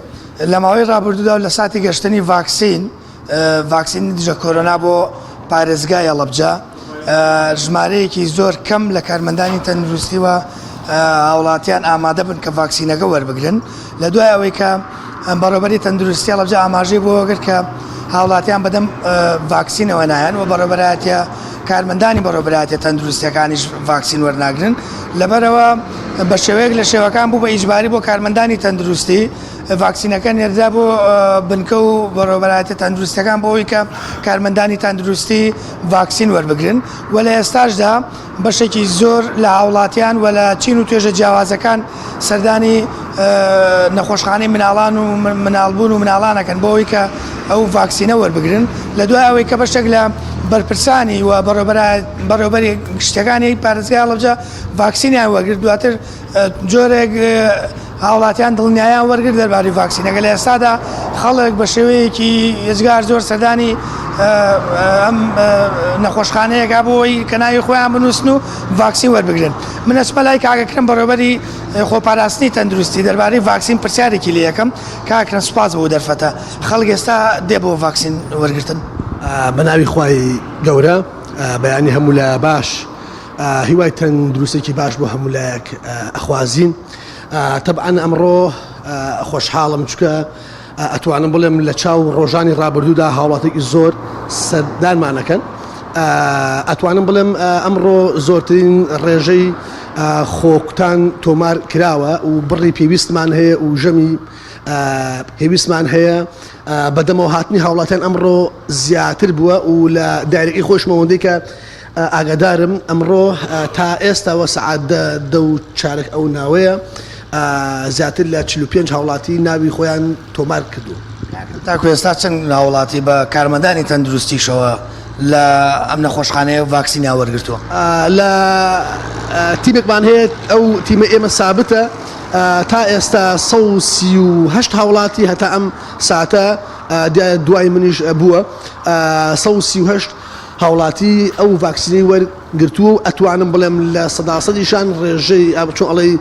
لە ماوەی ڕابردوودا و لە ساتی گەشتنی ڤاکسین ڤاکسینی دژە کۆرۆنا بۆ پارێزگای هەڵەبجە ژمارەیەکی زۆر کەم لە کارمەندانی تەندروستی و هاوڵاتیان ئامادە بن کە ڤاکسینەکە وەربگرن لە دوای ئەوەی کە بەڕێوەبەری تەندروستی هەڵەبجە ئاماژەی بۆ کرد کە هاوڵاتیان بەدەم ڤاکسینەوە نایەن و بەڕێوەبەرایەتیە کارمەندانی بەڕێوەبەرایەتیە تەندروستیەکانیش ڤاکسین وەرناگرن لەبەرەوە بە شێوەیەک لە شێوەکان بوو بە ئیجباری بۆ کارمەندانی تەندروستی ڤاکسینەکە نێردرا بۆ بنکە و بەڕێوەبەرایەتیە تەندروستیەکان بۆ ئەوەی کە کارمەندانی تەندروستی ڤاکسین وەربگرن و لە ئێستاشدا بەشێکی زۆر لە هاوڵاتیان و لە چین و توێژە جیاوازەکان سەردانی نەخۆشخانەی مناڵان و مناڵبوون و مناڵان ئەکەن بۆ ئەوەی کە ئەو ڤاکسینە وەربگرن لە دوای ئەوەی کە بەشێک لە بەرپرسانی و بەڕێوەبەری گشتیەکانی پارێزگای هەڵەبجە ڤاکسینیان وەرگرت دواتر جۆرێک هاوڵاتیان دڵنیایان وەرگرت دەربارەی ڤاکسینەکە لە ئێستادا خەڵک بە شێوەیەکی ئێجگار زۆر سەردانی ئەم نەخۆشخانەیەکە بۆ ئەوەی کە ناوی خۆیان بنووسن و ڤاکسین وەربگرن من ئەچمە لای کاک ئەکرەم بەڕێوەبەری خۆپاراستنی تەندروستی دەربارەی ڤاکسین پرسیارێکی لێ یەکەم کاک ئەکرەم سوپاس بۆ دەرفەتە خەڵک ئێستا دێ بۆ ڤاکسین وەرگرتن. بە ناوی خوای گەورە بەیانی هەموو لایە باش هیوای تەندروستێکی باش بۆ هەموو لایەک ئەخوازین تەبعەن ئەمڕۆ خۆشحاڵم چکە ئەتوانم بڵێم لە چاو ڕۆژانی ڕابردوودا هاوڵاتێکی زۆر سەردانمانەکەن ئەتوانم بڵێم ئەمڕۆ زۆرترین ڕێژەی خۆکوتان تۆمار کراوە و بڕی پێویستمان هەیە و ژەمی پێویستمان هەیە بەدەمەوە هاتنی هاوڵاتیان ئەمڕۆ زیاتر بووە و لە دایرەکەی خۆشمەوەندەی کە ئاگادارم ئەمڕۆ تا ئێستا وە سەعات دە دە و چارەک ئەو ناوەیە زیاتر لە 45 هاوڵاتی ناوی خۆیان تۆمار کردووە. تاکو ئێستا چەند هاوڵاتی بە کارمەندانی تەندروستیشەوە لە ئەم نەخۆشخانەیە ڤاکسینیان وەرگرتووە؟ لە تیمێکمان هەیە ئەو تیمە ئێمە سابتە تا ئێستا 138 هاوڵاتی هەتا ئەم ساتە دوای منیش بووە 138 هاوڵاتی ئەو ڤاکسینەی وەرگرتووە و ئەتوانم بڵێم لە سەدا سەدیشان ڕێژەی چۆن ئەڵێی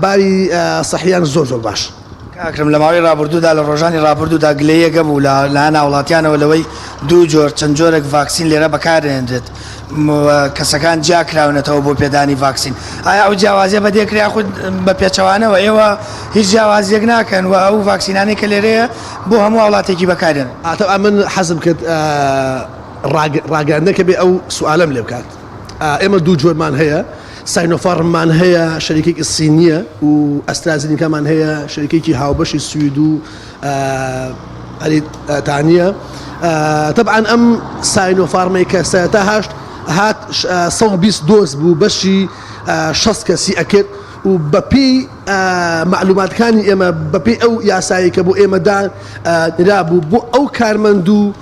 باری سەحیان زۆر زۆر باش. کاک ئەکرەم لە ماوەی ڕابردوودا لە ڕۆژانی ڕابردوودا گلەییەک هەبوو لە لایەن هاوڵاتیانەوە لەوەی دوو جۆر چەند جۆرێک ڤاکسین لێرە بەکاردەهێنرێت و کەسەکان جیا کراونەتەوە بۆ پێدانی ڤاکسین ئایا ئەو جیاوازیە بەدێکرێ یاخود بە پێچەوانەوە ئێوە هیچ جیاوازیەک ناکەن و ئەو ڤاکسینانەی کە لێرەیە بۆ هەموو هاوڵاتیەکی بەکاردێن؟ تەبعەن من حەزم کرد ڕاگەیاندنەکە بێ ئەو سوالەم لێ بکات ئێمە دوو جۆرمان هەیە ساینۆفارممان هەیە شەریکێکی سینیە و ئەسترازینیکامان هەیە شەریکێکی هاوبەشی سوید و ئەریتانیە تەبعەن ئەم ساینۆفارمەی کە سەرەتا هاشت هات 120 دۆز بوو بەشی 60 کەسی ئەکرد و بەپێی مەعلوماتەکانی ئێمە بەپێی ئەو یاسایەی کە بۆ ئێمە دانرابوو بۆ ئەو کارمەند و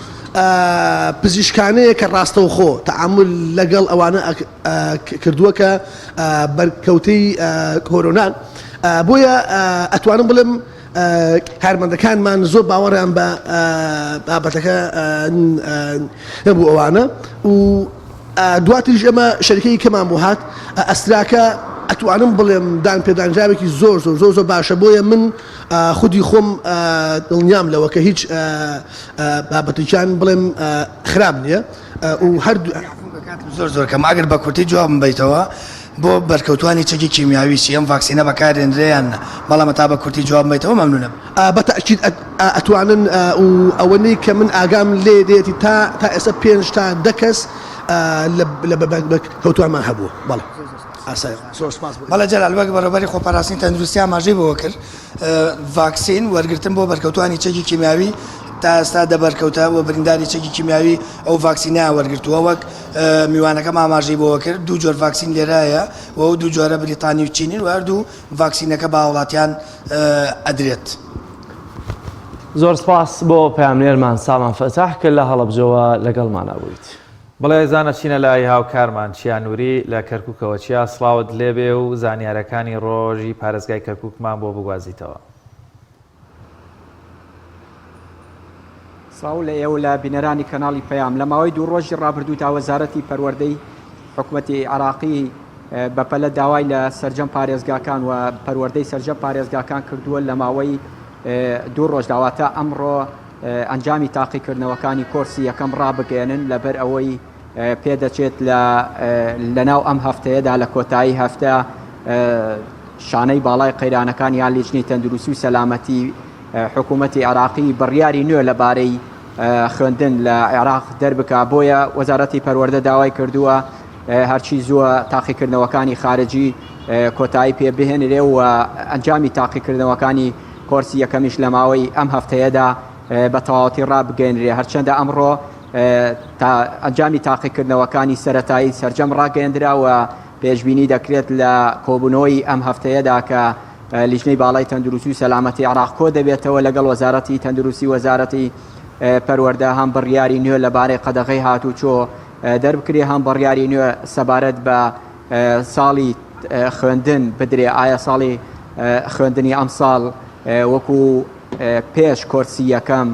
پزیشکانەیە کە ڕاستەوخۆ تەعامول لەگەڵ ئەوانە کردووە کە بەرکەوتەی کۆرۆنان بۆیە ئەتوانم بڵێم کارمەندەکانمان زۆر باوەڕیان بە بابەتەکە نەبوو ئەوانە و دواتریش ئێمە شەریکەی کەمان بۆ هات ئەستراکە ئەتوانم بڵێم دان پێدانراوێکی زۆر زۆر زۆر زۆر باشە بۆیە من خودی خۆم دڵنیام لەوە کە هیچ بابەتێکیان بڵێم خراپ نییە و هەر زۆر زۆر کەم ئەگەر بە کورتی جوابم بیتەوە بۆ بەرکەوتوانی چەکی کیمیاوی چی ئەم ڤاکسینە بەکارێنرێ یان نا بەڵام تا بە کورتی جوابم بیتەوە مەمنونم. بە تەئکید ئەتوانن و ئەوەنەی کە من ئاگام لێ دێتی تا تا ئێستا پێنج تا دە کەس لە لە بەرکەوتوانمان هەبووە بەڵێ ئاسایە زۆر سپاس بۆ. بەڵێ جەلال وەک بەڕێوەبەری خۆپاراستنی تەندروستی ئاماژەی بەوە کرد ڤاکسین وەرگرتن بۆ بەرکەوتوانی چەکی کیمیاوی تا ئێستا دە بەرکەوتە و برینداری چەکی کیمیاوی ئەو ڤاکسینەیان وەرگرتووە وەک میوانەکەم ئاماژەی بەوە کرد دوو جۆر ڤاکسین لێرە هەیە و ئەو دوو جۆرە بریتانی و چینین و هەردوو ڤاکسینەکە بە هاوڵاتیان ئەدرێت. زۆر سپاس بۆ پەیامنێرمان سامان فەتاح کە لە هەڵەبجەوە لەگەڵمانا بوویت. بەڵێ ئازیزان ئەچینە لای هاوکارمان چیا نوری لە کەرکوکەوە چیا سڵاوت لێبێ و زانیارەکانی ڕۆژی پارێزگای کەرکوکمان بۆ بگوازیتەوە. سڵاو لە ئێوە و لە بینەرانی کەناڵی پەیام. لە ماوەی دوو ڕۆژی ڕابردوودا وەزارەتی پەروەردەی حکومەتی عێراقی بەپەلە داوای لە سەرجەم پارێزگاکان و پەروەردەی سەرجەم پارێزگاکان کردووە لە ماوەی دوو ڕۆژدا واتە ئەمڕۆ ئەنجامی تاقیکردنەوەکانی کۆرسی یەکەم ڕابگەیەنن لەبەر ئەوەی پێدەچێت لە لەناو ئەم هەفتەیەدا لە کۆتایی هەفتە شانەی باڵای قەیرانەکان یان لیژنەی تەندروستی و سەلامەتی حکوومەتی عێراقی بڕیاری نوێ لەبارەی خوێندن لە عێراق دەربکا بۆیە وەزارەتی پەروەردە داوای کردووە هەرچی زووە تاقیکردنەوەکانی خارجی کۆتایی پێ بهێنرێ و ئەنجامی تاقیکردنەوەکانی کۆرسی یەکەمیش لە ماوەی ئەم هەفتەیەدا بە تەواوەتی ڕابگەیەنرێ هەرچەندە ئەمڕۆ تا ئەنجامی تاقیکردنەوەکانی سەتایی سەرجەم ڕاگەیەندرا و پێشبینی دەکرێت لە کۆبوونەوەی ئەم هەفتەیەدا کە لیژنەی باڵای تەندروستی و سەلامەتی عێراق کۆ دەبێتەوە لەگەڵ وەزارەتی تەندروستی وەزارەتی پەروەردە هەم بڕیاری نوێ لەبارەی قەدەغەی هاتوچۆ دەربکرێ هەم بڕیاری نوێ سەبارەت بە ساڵی خوێندن بدرێ ئایا ساڵی خوێندنی ئەمساڵ وەکو پێش کۆرسی یەکەم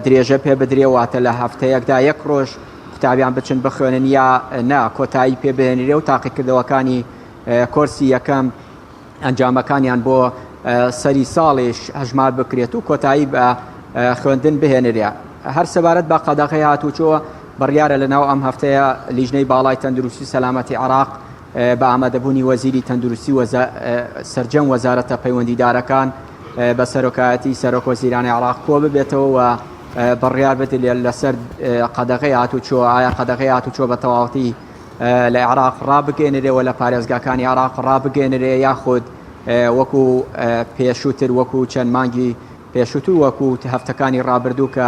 درێژە پێ بدرێ واتە لە هەفتەیەکدا یەک ڕۆژ قوتابیان بچن بخوێنن یا نا کۆتایی پێ بهێنرێ و تاقیکردەوەکانی کۆرسی یەکەم ئەنجامەکانیان بۆ سەری ساڵیش هەژمار بکرێت و کۆتایی بە خوێندن بهێنرێ. هەر سەبارەت بە قەدەغەی هاتوچۆ، بڕیارە لەناو ئەم هەفتەیە لیژنەی باڵای تەندروستی و سەلامەتی عێراق بە ئامادەبوونی وەزیری تەندروستی و سەرجەم وەزارەتە پەیوەندیدارەکان بە سەرۆکایەتی سەرۆک وەزیرانی عێراق کۆ ببێتەوە و بڕیار بدرێت لەسەر قەدەغەی هاتوچۆ، ئایا قەدەغەی هاتوچۆ بە تەواوەتی لە عێراق ڕابگەێنرێ و لە پارێزگاکانی عێراق ڕابگەێنرێ یاخود وەکو پێشووتر وەکو چەند مانگی پێشووتر وەکو هەفتەکانی ڕابردوو کە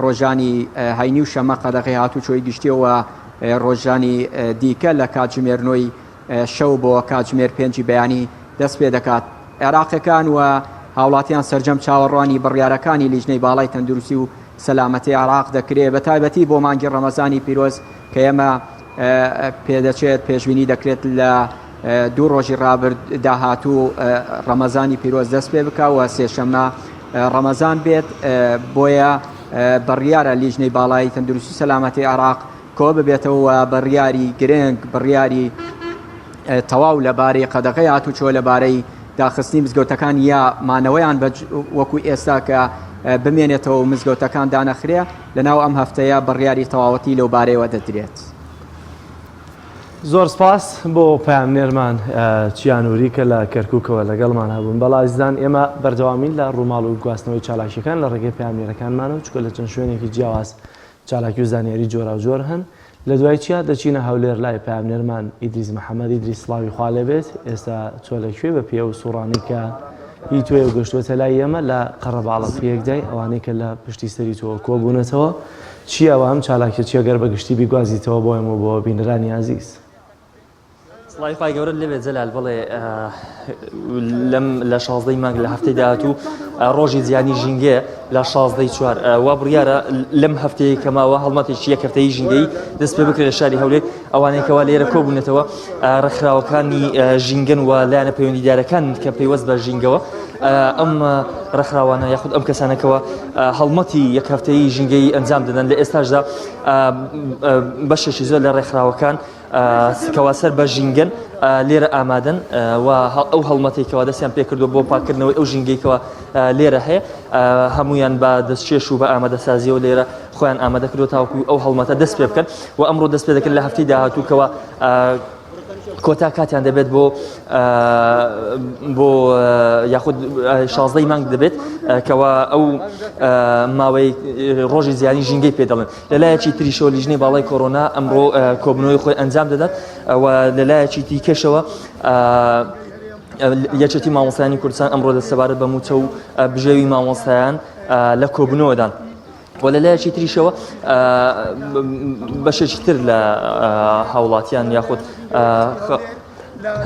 ڕۆژانی هەینی و شەمە قەدەغەی هاتوچۆی گشتیەوە ڕۆژانی دیکە لە کاتژمێر نۆی شەو بۆ کاتژمێر پێنجی بەیانی دەست پێ دەکات. عێراقیەکان و هاوڵاتیان سەرجەم چاوەڕوانی بڕیارەکانی لیژنەی باڵای تەندروستی و سەلامەتی عێراق دەکرێ بە تایبەتی بۆ مانگی ڕەمەزانی پیرۆز کە ئێمە پێدەچێت پێشبینی دەکرێت لە دوو ڕۆژی ڕابرد داهاتوو ڕەمەزانی پیرۆز دەست پێ بکە و سێشەممە ڕەمەزان بێت بۆیە بڕیارە لیژنەی باڵای تەندروستی سەلامەتی عێراق کۆ ببێتەوە و بڕیاری گرنگ بڕیاری تەواو لەبارەی قەدەغەی هاتوچۆ لەبارەی داخستنی مزگەوتەکان یا مانەوەیان بە وەکو ئێستا کە بمێنێتەوە و مزگەوتەکان دانەخرێ لەناو ئەم هەفتەیە بڕیاری تەواوەتی لەو بارەیەوە دەدرێت. زۆر سپاس بۆ پەیامنێرمان چیا نوری کە لە کەرکوکەوە لەگەڵمان هەبوون. بەڵێ ئازیزان ئێمە بەردەوامین لە ڕووماڵ و گواستنەوەی چالاکیەکان لە ڕێگەی پەیامنێرەکانمانەوە چونکە لە چەند شوێنێکی جیاواز چالاکی و زانیاری جۆراوجۆر هەن. لە دوای چیا دەچینە هەولێر لای پەیامنێرمان ئیدریس محەمەد ئیدریس سڵاوی خوا لێبێت ئێستا تۆ لە کوێ بە پێ و سوڕانی کە هی تۆیە و گەشتوەتە لای ئێمە لە قەرەباڵغیەکدای ئەوانەی کە لە پشتی سەری تۆوە کۆبوونەتەوە چییە و ئەم چالاکیە چیە گەر بە گشتی بیگوازیتەوە بۆ ئێمە و بۆ بینەرانی ئازیز. سڵاوی خوای گەورەت لێبێت جەلال بەڵێ لەم لە شازدەی مانگ لە هەفتەی داهاتوو ڕۆژی جیهانی ژینگەیە لە شازدەی چوار وا بڕیارە لەم هەفتەیە کە ماوە هەڵمەتێکی یەک هەفتەی ژینگەیی دەست پێ بکرێت لە شاری هەولێر ئەوانەی کەوا لێرە کۆبوونەتەوە ڕێکخراوەکانی ژینگەن و لایەنە پەیوەندیدارەکان کە پەیوەست بە ژینگەوە ئەم ڕێکخراوانە یاخود ئەم کەسانەکەوە هەڵمەتی یەک هەفتەی ژینگەیی ئەنجام دەدەن لە ئێستاشدا بەشێکی زۆر لە ڕێکخراوەکان کەوا سەر بە ژینگەن لێرە ئامادەن و ئەو هەڵمەتێک کەوا دەستیان پێکردووە بۆ پاکردنەوەی ئەو ژینگەی کەوا لێرە هەیە هەمویان بە دەستکێش و بە ئامادەسازیەوە لێرە خۆیان ئامادە کردو تاوەکو ئەو هەڵمەتە دەست پێ بکەن و ئەمڕۆ دەست پێ دەکەن لە هەفتەی داهاتوو کەوا کۆتا کاتیان دەبێت بۆ بۆ یاخود شازدەی مانگ دەبێت کەوا ئەو ماوەی ڕۆژی زیانی ژینگەی پێ دەڵێن لەلایەکی تریشەوە لیژنەی باڵای کۆرۆنا ئەمڕۆ کۆبوونەوەی خۆی ئەنجام دەدات و لەلایەکی دیکەشەوە یەکێتی مامۆستایانی کوردستان ئەمڕۆ دە سەبارەت بە مووچە و بژێوی مامۆستایان لە کۆبوونەوەدان. و لەلایەکی تریشەوە بەشێکی تر لە هاوڵاتیان یاخود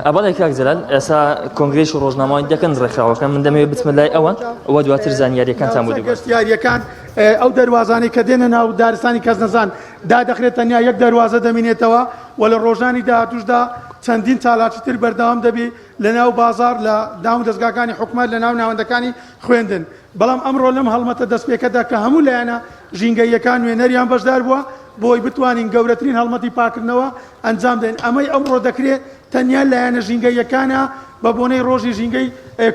ئەبەڵێ کاک جەلال ئێستا کۆنگرێش و ڕۆژنامەوانی دەکەن ڕێکخراوەکان من دەمەوێت بچمە لای ئەوان و دواتر زانیاریەکانتان بۆ دەگوازمەوە. گەشتیاریەکان. ئەو دەروازانەی کە دێنە ناو دارستانی کەسنەزان دادەخرێت، تەنیا یەک دەروازە دەمینێتەوە و لە ڕۆژانی داهاتووشدا چەندین چالاکی تر بەردەوام دەبی لە ناو بازاڕ، لە دام و دەزگاکانی حکومەت، لە ناو ناوەندەکانی خوێندن. بەڵام ئەمڕۆ لەم هەڵمەتە دەستپێکەدا کە هەموو لایەنە ژینگەییەکان نوێنەریان بەشدار بووە، بۆی بتوانین گەورەترین هەڵمەتی پاککردنەوە ئەنجام دەین، ئەمەی ئەمڕۆ دەکرێت تەنیا لایەنە ژینگەییەکانە بە بۆنەی ڕۆژی ژینگەی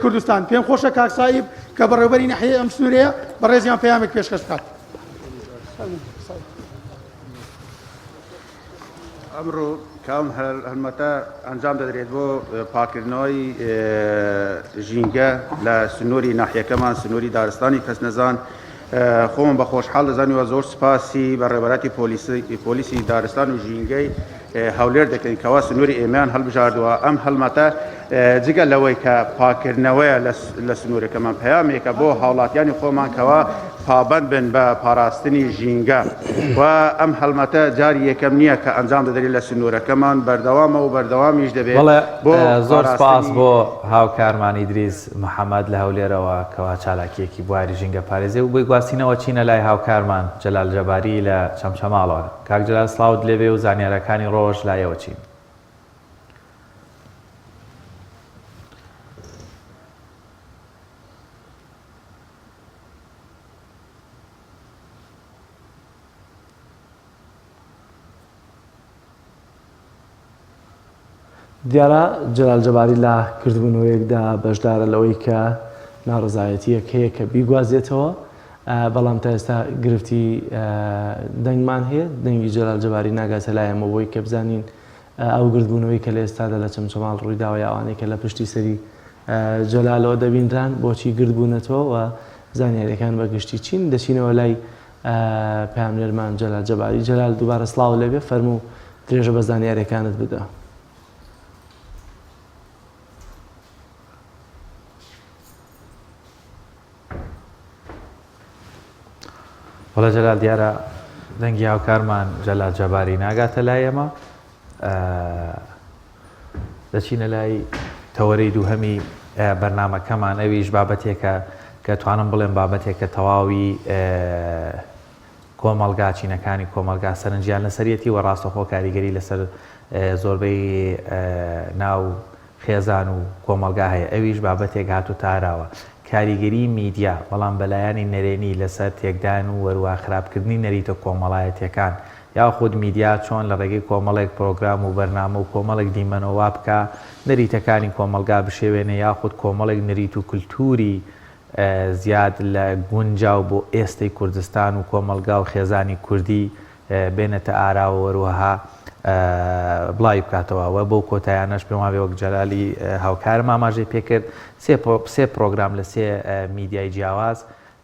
کوردستان. پێم خۆشە کاک سائیب کە بەڕێوەبەری ناحیەی ئەم سنوورەیە بەڕێزیان پەیامێک پێشکەش بکات. ئەمڕۆ کە ئەم هەڵمەتە ئەنجام دەدرێت بۆ پاککردنەوەی ژینگە لە سنووری ناحیەکەمان، سنووری دارستانی کەسنەزان، خۆمم بە خۆشحاڵ دەزانین و زۆر سپاسی بەڕێوەبەرایەتی پۆلیسی دارستان و ژینگەی هەولێر دەکەین کەوا سنووری ئێمەیان هەڵبژاردووە. ئەم هەڵمەتە جگە لەوەی کە پاککردنەوەیە لە سنوورەکەمان، پەیامێکە بۆ هاوڵاتیانی خۆمان کەوا پابەند بن بە پاراستنی ژینگە و ئەم هەڵمەتە جاری یەکەم نییە کە ئەنجام دەدرێت لە سنوورەکەمان، بەردەوامە و بەردەوامیش دەبێت بەڵێ بۆ زۆر سپاس پاراستنی. بۆ هاوکارمان ئیدریس محەمەد لە هەولێرەوە کەوا چالاکییەکی بواری ژینگەپارێزی و بۆی گواستینەوە چینە لای هاوکارمان جەلال جەباری لە چەمچەماڵەوە. کاک جەلال سڵاوت لێبێ و زانیارەکانی ڕۆژ لای ئێوە چین؟ دیارە جەلال جەباری لە کردبوونەوەیەکدا بەشدارە لەوەی کە ناڕەزایەتییەک هەیە کە بیگوازێتەوە، بەڵام تا ئێستا گرفتی دەنگمان هەیە، دەنگی جەلال جەباری ناگاتە لای ئێمە بۆی کە بزانین ئەو گردبوونەوەی کە لە ئێستادا لە چەمچەماڵ ڕوویداوە یا ئەوانەی کە لە پشتی سەری جەلالەوە دەبینران بۆچی گردبوونەتەوە و زانیاریەکان بە گشتی چین. دەچینەوە لای پەیامنێرمان جەلال جەباری. جەلال دووبارە سڵاوت لێبێ، فەرموو درێژە بە زانیاریەکانت بدە. وەڵا جەلال دیارە دەنگی هاوکارمان جەلال جەباری ناگاتە لای ئێمە دەچینە لای تەوەرەی دووهەمی بەرنمەکەمان ئەویش بابەتێکە کە توانم بڵێم بابەتێکە تەواوی کۆمەڵگا، چینەکانی کۆمەڵگا سەرنجیان لەسەریەتی و ڕاستەوخۆ کاریگەری لەسەر زۆربەی ناو خێزان و کۆمەڵگا هەیە، ئەویش بابەتێک هاتۆتە ئاراوە، کاریگەری میدیا، بەڵام بەلایەنی نەرێنی لەسەر تێکدان و وەروا خراپکردنی نەریتە کۆمەڵایەتیەکان، یاخود میدیا چۆن لە ڕێگەی کۆمەڵێک پرۆگرام و بەرنامە و کۆمەڵێک دیمەنەوە وا بکا نەریتەکانی کۆمەڵگا بشێوێنێ یاخود کۆمەڵێک نەریت و کلتوری زیاد لە گونجاو بۆ ئێستەی کوردستان و کۆمەڵگا و خێزانی کوردی بێنێتە ئاراوە وەروەها بڵاوی بکاتەوە و بەو کۆتایانەش پێم وابێ وەک جەلالی هاوکارم ئاماژەی پێکرد سێ پرۆگرام لە سێ میدیای جیاواز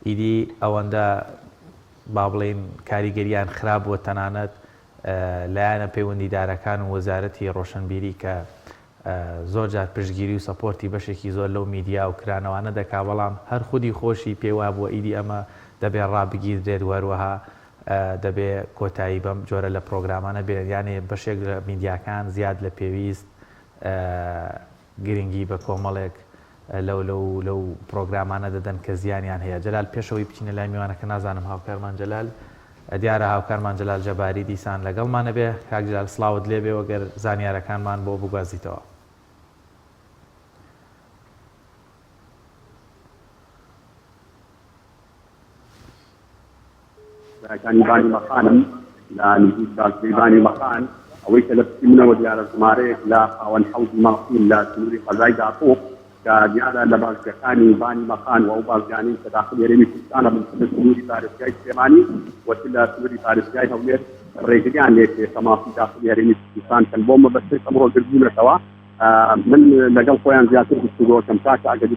ئیدی ئەوەندە با بڵێین کاریگەریان خراپ بووە تەنانەت لایەنە پەیوەندیدارەکان و وەزارەتی ڕۆشنبیری کە زۆر جار پشتگیری و سەپۆرتی بەشێکی زۆر لەو میدیا و کرانەوانە دەکا، بەڵام هەر خودی خۆشی پێی وابووە ئیدی ئەمە دەبێ ڕابگیردرێت و هەروەها دەبێ کۆتایی بەم جۆرە لە پرۆگرامانە بێنێت. یانێ بەشێک لە میدیاکان زیاد لە پێویست گرنگی بە کۆمەڵێک لەو لەو لەو پرۆگرامانە دەدەن کە زیانیان هەیە. جەلال پێش ئەوەی بچینە لای میوانەکە نازانم هاوکارمان جەلال دیارە هاوکارمان جەلال جەباری دیسان لەگەڵمانە بێ. کاک جەلال سڵاوت لێ بێ و گەر زانیارەکانمان بۆ بگوازیتەوە. برایەکانی بانی مەخانم لە نزیک بازگەی بانی مەخان، ئەوەی کە لە پشتی منەوە دیارە ژمارەیەک لە خاوەن حەوزی ماسین لە سنووری قەزای داقوق کە دیارە لە بازگەکانی بانی مەخان و ئەو بازگانەی کە داخلی هەرێمی کوردستانە بن چ لە سنووری پارێزگای سلێمانی و چ لە سنووری پارێزگای هەولێر ڕێگریان لێکرێت کە ماسی داخلی هەرێمی کوردستان کەن بۆ مەبەستێک ئەمڕۆ گردبوونەتەوە من لەگەڵ خۆیان زیاتر گفتوگۆ کەم کاکە ئەگەر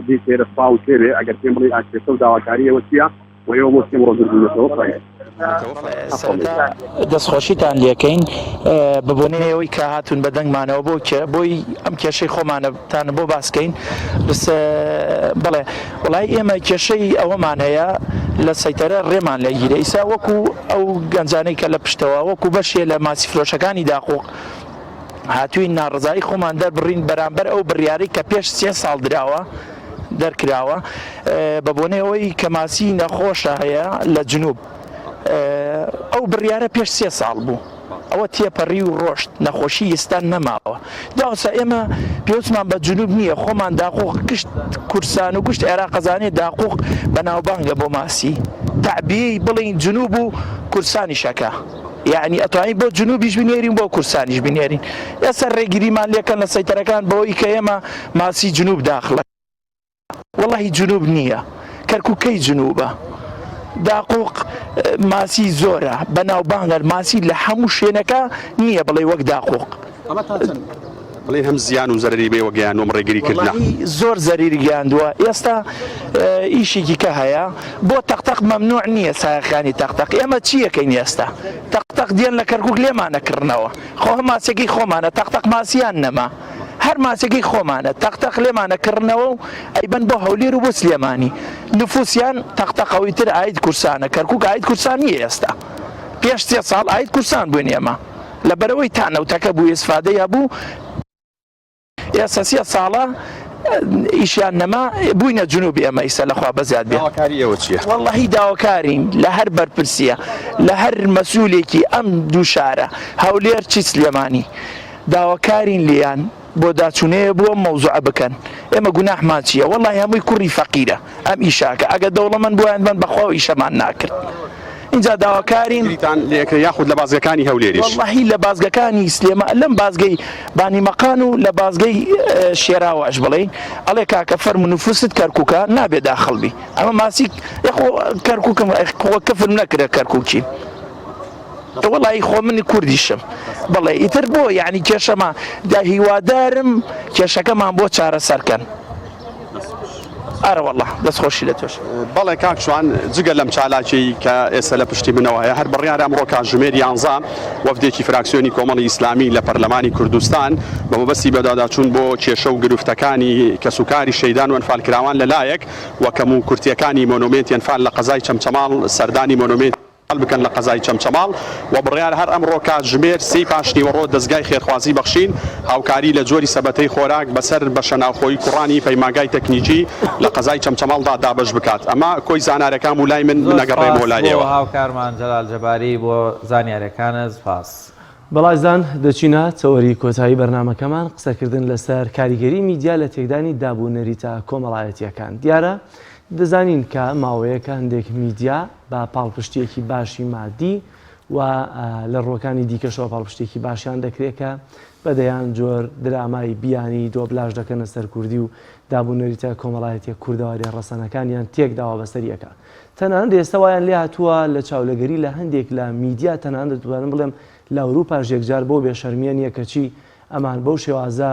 دیتێرە سپاو تێبێ ئەگەر پێم بڵێ ئاکرێتە و داواکاریەوە چییە و ئێوە بۆ چی ئەمڕۆ گردبوونەتەوە فەرموو. سەرەتا دەستخۆشیتان لێکەین بە بۆنەی ئەوەی کە هاتوون بە دەنگمانەوە بۆ بۆی ئەم کێشەی خۆمانەتان بۆ باسکەین بس بڵێ وڵی ئێمە کێشەی ئەوەمان هەیە لە سەیتەرە ڕێمان لەگیرە ئیسا وەکو ئەو گەنجانەی کە لە پشتەوە وەکو بەشێ لە ماسی فرۆشەکانی داقوق هاتووین ناڕەزایی خۆمان دەربڕین بەرامبەر ئەو بڕیارەی کە پێش سێ ساڵ دراوە. دەرکراوە بە بۆنەی ئەوەی کە ماسی نەخۆشە هەیە لە جنوب ئەو بڕیارە پێش سێ ساڵ بوو ئەوە تێپەڕی و ڕۆشت نەخۆشی ئیستا نەماوە داوسا ئێمە پێویستمان بە جنوب نییە خۆمان داقوق گشت کورسان و گشت عێراق ئەزانێ داقوق بەناوبانگە بۆ ماسی تەعبیەی بڵێین جنوب و کورسانیش ئەکا یەعنی ئەتوانین بۆ جنوبیش بنێرین بۆ کورسانیش بنێرین ئێستا ڕێگریمان لێکەن لە سەیتەرەکان بەوەی کە ئێمە ماسی جنوب داخلە وەڵاهی جنوب نییە کەرکوک کەی جنوبە داقوق ماسی زۆرە بەناوبانگە ماسی لە هەموو شوێنەکە نییە بڵێ وەک داقوق. ئەمە تا چەند بڵێن هەم زیان و زەرەری بێوە گەیاندووە ئەم ڕێگری کردنە؟ وەڵاهی زۆر زەرری گەیاندووە ئێستا ئیشێکی کە هەیە بۆ تەقتەق مەمنوع نییە سایەقانی تەقتەق ئێمە چی ئەکەین ئێستا تەقتەق دێن لە کەرکوک لێمان ئەکڕنەوە خۆ هەم ماسیەکەی خۆمانە تەقتەق ماسیان نەما هەر ماسیەکەی خۆمانە تەق تەق لێمان ئەکڕنەوە و ئەیبەن بۆ هەولێر و بۆ سلێمانی نفوسیان تەق تەق ئەوی تر ئاید کورسانە کەرکوک ئاید کورسان نییە ئێستا پێش سێ ساڵ ئاید کورسان بووین ئێمە لەبەرئەوەی تا نەوتەکە بوو ئیسفادەی هەبوو ئێستا سێ ساڵە ئیشیان نەما بووینە جنوب ئێمە ئیستا لەخوا بەزیاد بێ. داواکاری ئێوە چییە؟ وەڵڵەهی داواکارین لە هەر بەرپرسیە لە هەر مەسولێکی ئەم دوو شارە هەولێر چی سلێمانی داواکارین لێیان بۆداچونەیە بۆ ئەم مەوزوعە بکەن ئێمە گوناحمان چیە وەڵاهی هەمووی کوڕی فەقیرە ئەم ئیشاکە ئەگەر دەوڵەمەند بوایان بەن بەخوا ئەو ئیشەمان ناکرد ئینجا داواکارین تان لێکرێ یاخود لە بازگەکانی هەولێریش. وەڵاهی لە بازگەکانی سلێما لەم بازگەی بانی مەقان و لە بازگەی شێراواش بڵێین ئەڵێ کاکە فەرموو نفوست کەرکوکە نابێ داخڵ بی ئەمە ماسی یاخۆ کەرکوکم خۆ کفرم نەکرە کەرکوکی. وەڵایی خۆ من کوردیشم بەڵێ ئیتر بۆ یعنی کێشەمان دا هیوادارم کێشەکەمان بۆ چارەسەر کەن ئەرە وەڵا دەست خۆشی لە تۆش. بەڵێ کاک شوان جگە لەم چالاکیەی کە ئێستا لە پشتی منەوە هەیە هەر بڕیارە ئەمڕۆ کاتژمێر یانزە وەفدێکی فراکسیۆنی کۆمەڵی ئیسلامی لە پەرلەمانی کوردستان بە مەبەستی بەدواداچوون بۆ کێشە و گرفتەکانی کەسوکاری شەهیدان و ئەنفالکراوان لە لایەک و کەموکورتیەکانی مۆنۆمێنتی ئەنفال لە قەزای چەمچەماڵ سەردانی مۆنۆمێنتی بکەن لە قەزای چەمچەماڵ و بڕیارە هەر ئەمڕۆ کاتژمێر سێی پاشنیوەڕۆ دەزگای خێرخوازی بەخشین هاوکاری لە جۆری سەبەتەی خۆراک بەسەر بەشەناوخۆیی کوڕانی پەیمانگای تەکنیکی لە قەزای چەمچەماڵدا دابەش بکات ئەمە کۆی زانارەکان بوو لای من زۆر من ئەگەڕێمەوە سپاس لای بۆ ئێوە. هاوکارمان جەلال جەباری بۆ زانیاریەکانت سپاس. بەڵایزان دەچینە تەوەری کۆتایی بەرنامەکەمان، قسەکردن لەسەر کاریگەری میدیا لە تێکدانی داب و نەریتە کۆمەڵایەتییەکان. دیارە دەزانین کە ماوەیەکە هەندێک میدیا بە پاڵپشتییەکی باشی مادی و لە ڕووەکانی دیکەشەوە پاڵپشتییەکی باشیان دەکرێت کە بە دەیان جۆر درامای بیانی دۆبلاژ دەکەنە سەر کوردی و داب و نەریتە کۆمەڵایەتییە کوردەوارییە ڕەسەنەکانیان تێکداوە بەسەر یەکا. تەنانەت ئێستا وایان لێهاتووە لە چاولەگەری لە هەندێک لە میدیا تەنانەت دەتوانم بڵێم لە ئەوروپاش یەکجار بەو بێشەرمییە نییە کەچی ئەمان بەو شێوازە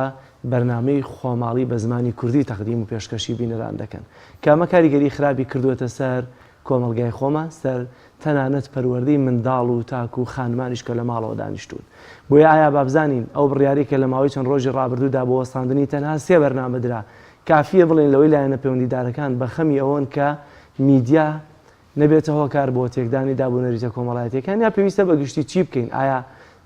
بەرنامەی خۆماڵی بە زمانی کوردی تەقدیم و پێشکەشی بینەران دەکەن کە ئەمە کاریگەری خراپی کردووەتە سەر کۆمەڵگای خۆمان سەر تەنانەت پەروەردەی منداڵ و تاک و خانمانیش کە لە ماڵەوە دانیشتوون بۆیە ئایا بابزانین ئەو بڕیارەی کە لە ماوەی چەند ڕۆژی ڕابردوودا بۆ وەستاندنی تەنها سێ بەرنامە درا کافییە بڵێین لەوەی لایەنە پەیوەندیدارەکان بە خەمی ئەوەن کە میدیا نەبێتە هۆکار بۆ تێکدانی داب و نەریتە کۆمەڵایەتیەکان یا پێویستە بە گشتی چی بکەین ئایا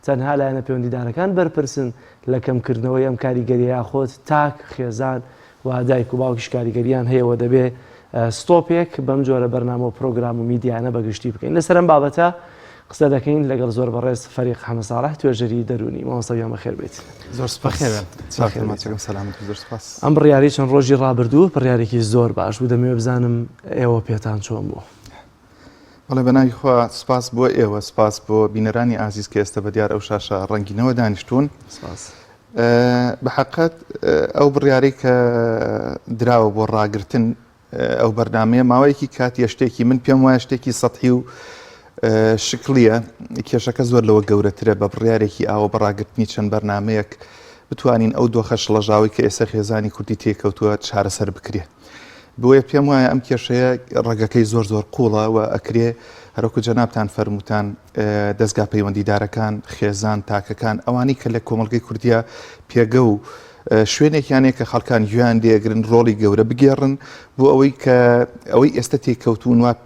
تەنها لایەنە پەیوەندیدارەکان بەرپرسن لە کەمکردنەوەی ئەم کاریگەریە یاخود تاک خێزان و دایک و باوکیش کاریگەریان هەیە و دەبێ ستۆپێک بەم جۆرە بەرنامە و پرۆگرام و میدیانە بە گشتی بکەین لەسەر ئەم بابەتە قسە دەکەین لەگەڵ زۆر بەڕێز فەریق حەمە ساڵح توێژەری دەروونی مامۆستا گیان بەخێر بێیت. زۆر سپاس. بەخێر بێیت. سەلامەت بی زۆر سپاس. ئەم بڕیارەی چەند ڕۆژی ڕابردوو بڕیارێکی زۆر باش بوو دەمەوێت بزانم ئێوە پێتان چۆن بوو؟ بەڵێ بەناوی خوا سپاس بۆ ئێوە سپاس بۆ بینەرانی ئازیز کە ئێستا بە دیار ئەو شاشە ڕەنگینەوە دانیشتوون. سپاس. بە حەقەت ئەو بڕیارەی کە دراوە بۆ ڕاگرتن ئەو بەرنامەیە ماوەیەکی کاتیە شتێکی من پێم وایە شتێکی سەتحی و شکلیە کێشەکە زۆر لەوە گەورەترە بە بڕیارێکی ئاوە بە ڕاگرتنی چەند بەرنمەیەک بتوانین ئەو دۆخە شڵەژاوی کە ئێستا خێزانی کوردی تێکەوتووە چارەسەر بکرێت بۆیە پێم وایە ئەم کێشەیە ڕەگەکەی زۆر زۆر قوڵە و ئەکرێ هەرۆکو جەنابتان فەرمووتان دەستگا پەیوەندیدارەکان خێزان تاکەکان ئەوانەی کە لە کۆمەڵگەی کوردیا پێگە و شوێنێکیان هەیە کە خەڵکان گوێیان لێگرن ڕۆڵی گەورە بگێڕن بۆ ئەوەی کە ئەوەی ئێستا تێکەوتون وات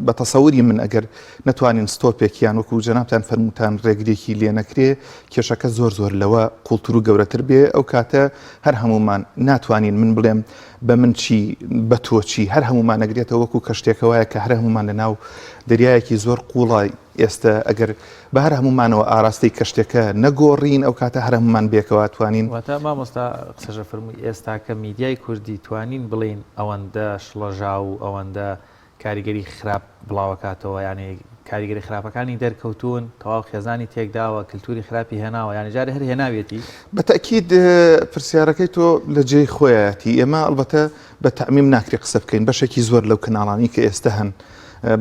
بە تەسەوری من ئەگەر نەتوانین ستۆپێکیان وەکو جەنابتان فەرمووتان ڕێگرێکی لێ نەکرێ کێشەکە زۆر زۆر لەوە قوڵتر و گەورەتر بێ ئەو کاتە هەر هەمومان ناتوانین من بڵێم بە من چی بە تۆ چی هەر هەمومان نەگرێتەوە وەکو کەشتێکە وایە کە هەر هەمومان لە ناو دەریایەکی زۆر قوڵای ئێستا ئەگەر بە هەر هەمومانەوە ئاراستەی کەشتێکە نەگۆڕین ئەو کاتە هەر هەمومان بێکەوە توانین. واتە مامۆستا قسەشە فەرمووی ئێستاکە میدیای کوردی توانین بڵێین ئەوەندە شڵەژاو و ئەوەندە کاریگەری خراپ بڵاوەکاتەوە یانی کاریگەری خراپەکانی دەرکەوتوون تەواو خێزانی تێکداوە کلتوری خراپی هێناوە یانی جارێ هەر هێناویەتی. بە تەئکید پرسیارەکەی تۆ لە جێی خۆیەتی ئێمە ئەڵبەتە بە تەعمیم ناکرێ قسە بکەین بەشێکی زۆر لەو کەناڵانەی کە ئێستە هەن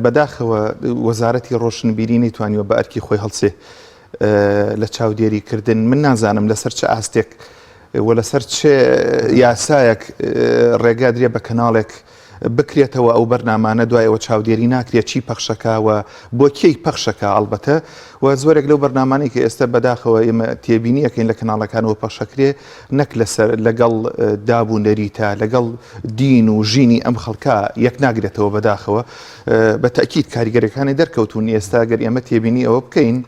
بەداخەوە وەزارەتی ڕۆشنبیری نەیتوانیوە بە ئەرکی خۆی هەڵسێ لە چاودێری کردن من نازانم لەسەر چ ئاستێک و لەسەر چ یاسایەک ڕێگا درێ بە کەناڵێک بکرێتەوە ئەو بەرنامانە دوای ئەوە چاودێری ناکرێت چی پەخشەکە و بۆ کێی پەخشەکە ئەڵبەتە و زۆرێک لەو بەرنامانەی کە ئێستا بەداخەوە ئێمە تێبینی ئەکەین لە کەناڵەکانەوە پەخشەکرێ نەک لەسەر لەگەڵ داب و نەریتە لەگەڵ دین و ژینی ئەم خەڵکە یەک ناگرێتەوە بەداخەوە بە تەئکید کاریگەریەکانی دەرکەوتون ئێستا گەر ئێمە تێبینی ئەوە بکەین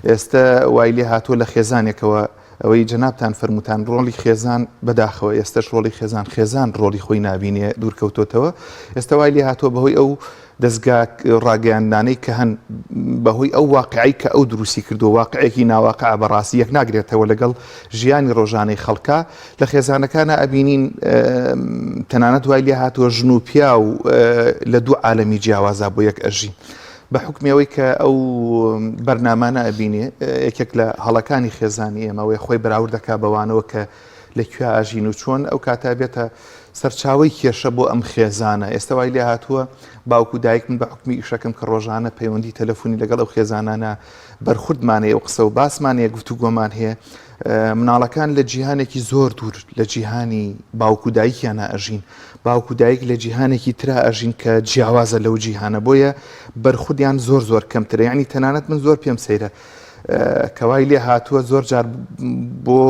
ئێستا وای لێ هاتووە لە خێزانێکەوە ئەوەی جەنابتان فەرمووتان ڕۆڵی خێزان بەداخەوە ئێستەش ڕۆڵی خێزان خێزان ڕۆڵی خۆی نابینێ دوورکەوتۆتەوە ئێستا وای لێ هاتووە بەهۆی ئەو دەزگا ڕاگەیاندنانەی کە هەن بەهۆی ئەو واقعی کە ئەو دروستی کردو واقعێکی ناواقع بەڕاستی یەک ناگرێتەوە لەگەڵ ژیانی ڕۆژانەی خەڵکە لە خێزانەکانە ئەبینین تەنانەت وای لێ هاتووە ژن و پیا و لە دوو عالەمی جیاوازا بۆ یەک ئەژین. بە حوکمی ئەوەی کە ئەو بەرنامانە ئەبینێ یەکێک لە هەڵەکانی خێزانی ئێمە ئەوەیە خۆی بەراورد دەکا بەوانەوە کە لە کوێ ئاژین و چۆن ئەو کاتە بێتە سەرچاوەی کێشە بۆ ئەم خێزانە ئێستا وای لێ هاتووە باوک و دایک من بە حکمی ئیشەکەم کە ڕۆژانە پەیوەندی تەلەفۆنی لەگەڵ ئەو خێزانانە بەرخوردمان هەیە و قسە و باسمان هەیە گفتوگۆمان هەیە مناڵەکان لە جیهانێکی زۆر دوور لە جیهانی باوک و دایکیانە ئەژین باوک و دایک لە جیهانێکی ترا ئەژین کە جیاوازە لەو جیهانە بۆیە بەرخودیان زۆر زۆر کەمترە یعنی تەنانەت من زۆر پێم سەیرە کەوای لێ هاتووە زۆر جار بۆ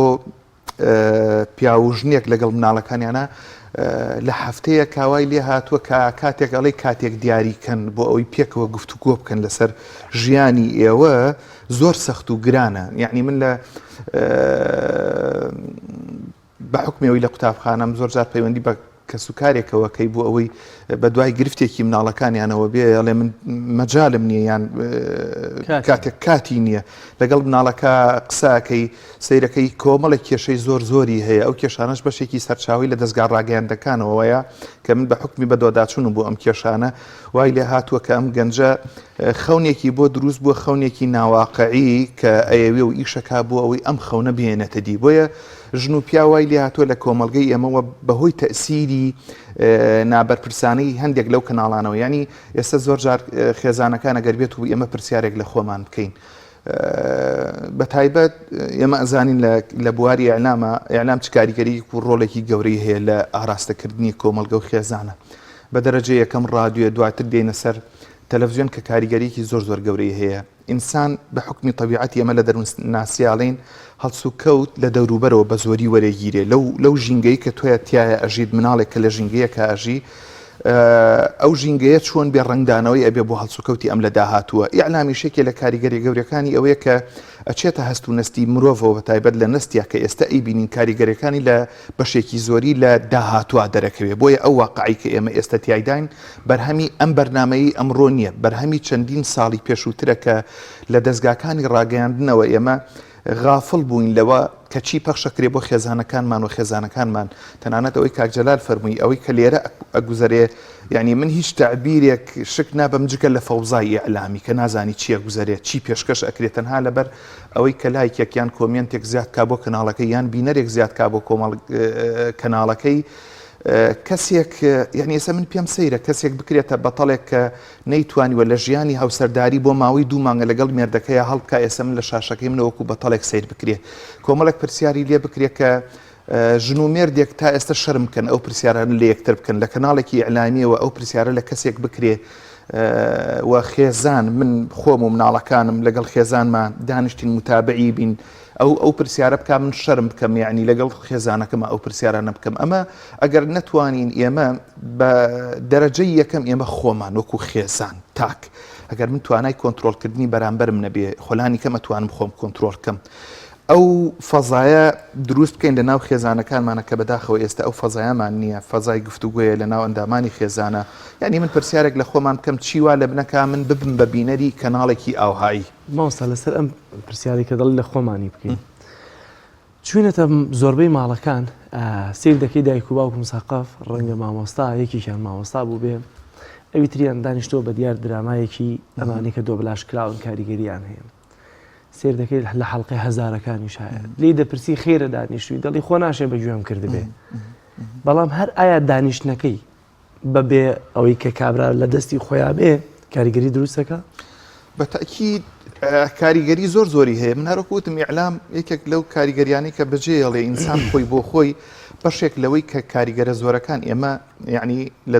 پیاوژنێک لەگەڵ مناڵەکانیانە لە هەفتەیە کاوای لێ هاتووە کە کاتێک ئەڵێ کاتێک دیاریکەن بۆ ئەوەی پێکەوە گفتوگۆ بکەن لەسەر ژیانی ئێوە زۆر سەخت و گرانە یعنی من لە بە حوکمی ئەوەی لە قوتابخانەم زۆر جار پەیوەندی بە کەسوکارێکەوە کەی بۆ ئەوەی بە دوای گرفتێکی مناڵەکانیانەوە بێ ئەڵێ من مەجالم نییە یان کاتێک کاتی نییە لەگەڵ مناڵەکە قساکەی سیرەکەی کۆمەڵێک کێشەی زۆر زۆری هەیە ئەو کێشانەش بەشێکی سەرچاوی لە دەستگا ڕاگەیاندەکانەوەیە کە من بە حکمی بە دۆداچوونم بۆ ئەم کێشانە وای لێ هاتووە کە ئەم گەنجە خەونێکی بۆ دروست بووە خەونێکی ناواقعی کە ئەیەوێ و ئیشەکا بۆ ئەوەی ئەم خەونە بهێنێتە دی بۆیە ژن و پیاو وای لێ هاتووە لە کۆمەڵگەی ئێمەوە بەهۆی تەئسیری نابەرپرسانەی هەندێک لەو کەناڵانەوە یعنی ئێستا زۆر جار خێزانەکان ئەگەر بێت و ئێمە پرسیارێک لە خۆمان بکەین بە تایبەت ئێمە ئەزانین لە بواری ئیعلامە ئیعلام چ کاریگەریەک و ڕۆڵێکی گەورەی هەیە لە ئاراستەکردنی کۆمەڵگە و خێزانە بە دەرەجە یەکەم ڕادیۆ دواتر دێنە سەر تەلەفزیۆن کە کاریگەریەکی زۆر زۆر گەورەی هەیە ئینسان بە حوکمی تەبیعەتی ئێمە لە دەروونناسیا ئەڵێین هەڵسوکەوت لە دەوروبەرەوە بە زۆری وەرەگیرێ لەو لەو ژینگەی کە تۆیە تایە ئەژیت مناڵێک کە لە ژینگەیەکە ئەژی ئەو ژینگەیە چۆن بێ ڕەنگدانەوەی ئەبێ بۆ هەڵسوکەوتی ئەم لە داهاتووە ئیعلامیش یەکێ لە کاریگەریە گەورەکانی ئەوەیە کە ئەچێتە هەست و نەستی مرۆڤەوە بە تایبەت لە نەستیا کە ئێستا ئەیبینین کاریگەریەکانی لە بەشێکی زۆری لە داهاتووە دەرەکەوێ بۆیە ئەو واقعی کە ئێمە ئێستا تیایداین بەرهەمی ئەم بەرنامەیەی ئەمڕۆ نییە، بەرهەمی چەندین ساڵی پێشووترە کە لە دەزگاکانی ڕاگەیاندنەوە ئێمە غافڵ بووین لەوە کە چی پەخشەکرێ بۆ خێزانەکانمان و خێزانەکانمان تەنانەت ئەوەی کاک جەلال فەرمووی ئەوەی کە لێرە ئەگوزەرێ یعنی من هیچ تەعبیرێک شک نابەم جگە لە فەوزای ئیعلامی کە نازانی چی ئەگوزەرێ چی پێشکەش ئەکرێ تەنها لەبەر ئەوەی کە لایکێک یان کۆمێنتێک زیاد کا بۆ کەناڵەکەی یان بینەرێک زیاد کا بۆ کۆمەڵ کەناڵەکەی کەسێک یعنی ئێستا من پێم سەیرە کەسێک بکرێتە بەتەڵێک کە نەیتوانیوە لە ژیانی هاوسەرداری بۆ ماوەی دوو مانگە لەگەڵ مێردەکەیا هەڵبکا ئێستا من لە شاشەکەی منە وەکو بەتەڵێک سەیر بکرێ کۆمەڵێک پرسیاری لێ بکرێ کە ژن و مێردێک تا ئێستا شەرم بکەن ئەو پرسیارانە لە یەکتر بکەن لە کەناڵێکی ئیعلامیەوە ئەو پرسیارە لە کەسێک بکرێ و خێزان من خۆم و مناڵەکانم لەگەڵ خێزانمان دانیشتین متابعی بین. ئەو ئەو پرسیارە بکا من شەرم بکەم یعنی لەگەڵ خێزانەکەمە ئەو پرسیارانە بکەم ئەمە ئەگەر نەتوانین ئێمە بە دەرەجەی یەکەم ئێمە خۆمان وەکو خێزان تاک ئەگەر من توانای کۆنترۆڵکردنی بەرامبەرم نەبێ خۆلانی کەم ئەتوانم خۆم کۆنترۆڵ کەم ئەو فەزایە دروست بکەین لە ناو خێزانەکانمانە کە بەداخەوە ئێستا ئەو فەزایەمان نییە فەزای گفتوگۆیە لە ناو ئەندامانی خێزانە یعنی من پرسیارێک لە خۆمان بکەم چی وا لە بنەکا من ببم بە بینەری کەناڵێکی ئاوهایی. مامۆستا لەسەر ئەم پرسیارەی کە دەڵێی لە خۆمانی بکەین چوینەتە زۆربەی ماڵەکان سیر دەکەی دایک و باوک مسەقەف ڕەنگە مامۆستا یەکێکیان مامۆستا بوو بێ ئەوی تریان دانیشتووە بە دیار درامایەکی ئەمانەی کە دۆبلاژ کراون کاریگەریان هەیە سیر دەکەیت لە حەڵقەی هەزارەکانیش هەیە لێی دەپرسی خێرە دانیشتووی دەڵی خۆ ناشێ بە گوێم کردبێ بەڵام هەر ئایا دانیشتنەکەی بەبێ ئەوەی کە کابرا لە دەستی خۆیان بێ کاریگەری دروستەکە؟ بە تەئکید کاریگەری زۆر زۆری هەیە من هەروەک وتم ئیعلام یەکێک لەو کاریگەریانەی کە بەجێ هێڵێ ئینسان خۆی بۆ خۆی بەشێک لەوەی کە کاریگەرە زۆرەکان ئێمە یعنی لە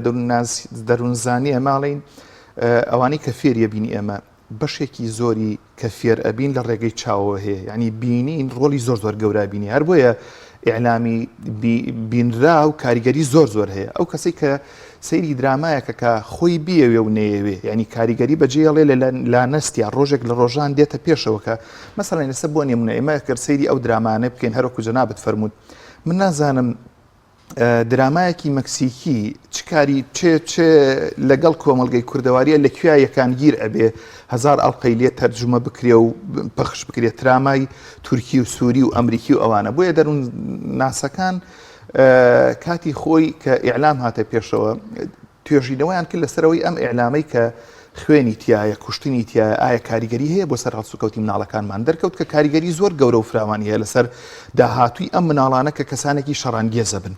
دەروونزانی ئێماڵین ئەوانەی کە فێریە بین ئێمە بەشێکی زۆری کە فێر ئەبین لە ڕێگەی چاوەوە هەیە یعنی بینین ڕۆڵی زۆر زۆر گەورە بینی هەر بۆیە ئیعلامی بینرا و کاریگەری زۆر زۆر هەیە ئەو کەسێک کە سەیری درامایەکە کە خۆی بیەوێ و نەیەوێ یعنی کاریگەری بەجێڵێ لە لانەستیا ڕۆژێک لە ڕۆژان دێتە پێشەوە کە مەسەڵێن لەسەر بۆ نمونە ئێمە گەر سەیری ئەو درامانە بکەین هەروەکو جەنابت فەرمووت من نازانم درامایەکی مەکسیکی چ کاری چ چ لەگەڵ کۆمەڵگەی کوردەواریە لە کوێ یەکانگیر ئەبێ هەزار ئەڵقەی لێ تەرجومە بکرێ و پەخش بکرێ ترامای تورکی و سووری و ئەمریکی و ئەوانە بۆیە دەروون ناسەکان کاتی خۆی کە ئیعلام هاتە پێشەوە توێژینەوەیان کرد لەسەر ئەوەی ئەم ئیعلامەی کە خوێنی تیایە، کوشتنی تیایە، ئایا کاریگەری هەیە بۆ سەر هەڵسوکەوتی مناڵەکانمان؟ دەرکەوت کە کاریگەری زۆر گەورە و فراوانی هەیە لەسەر داهاتووی ئەم مناڵانە کە کەسانێکی شەڕانگێزە بن.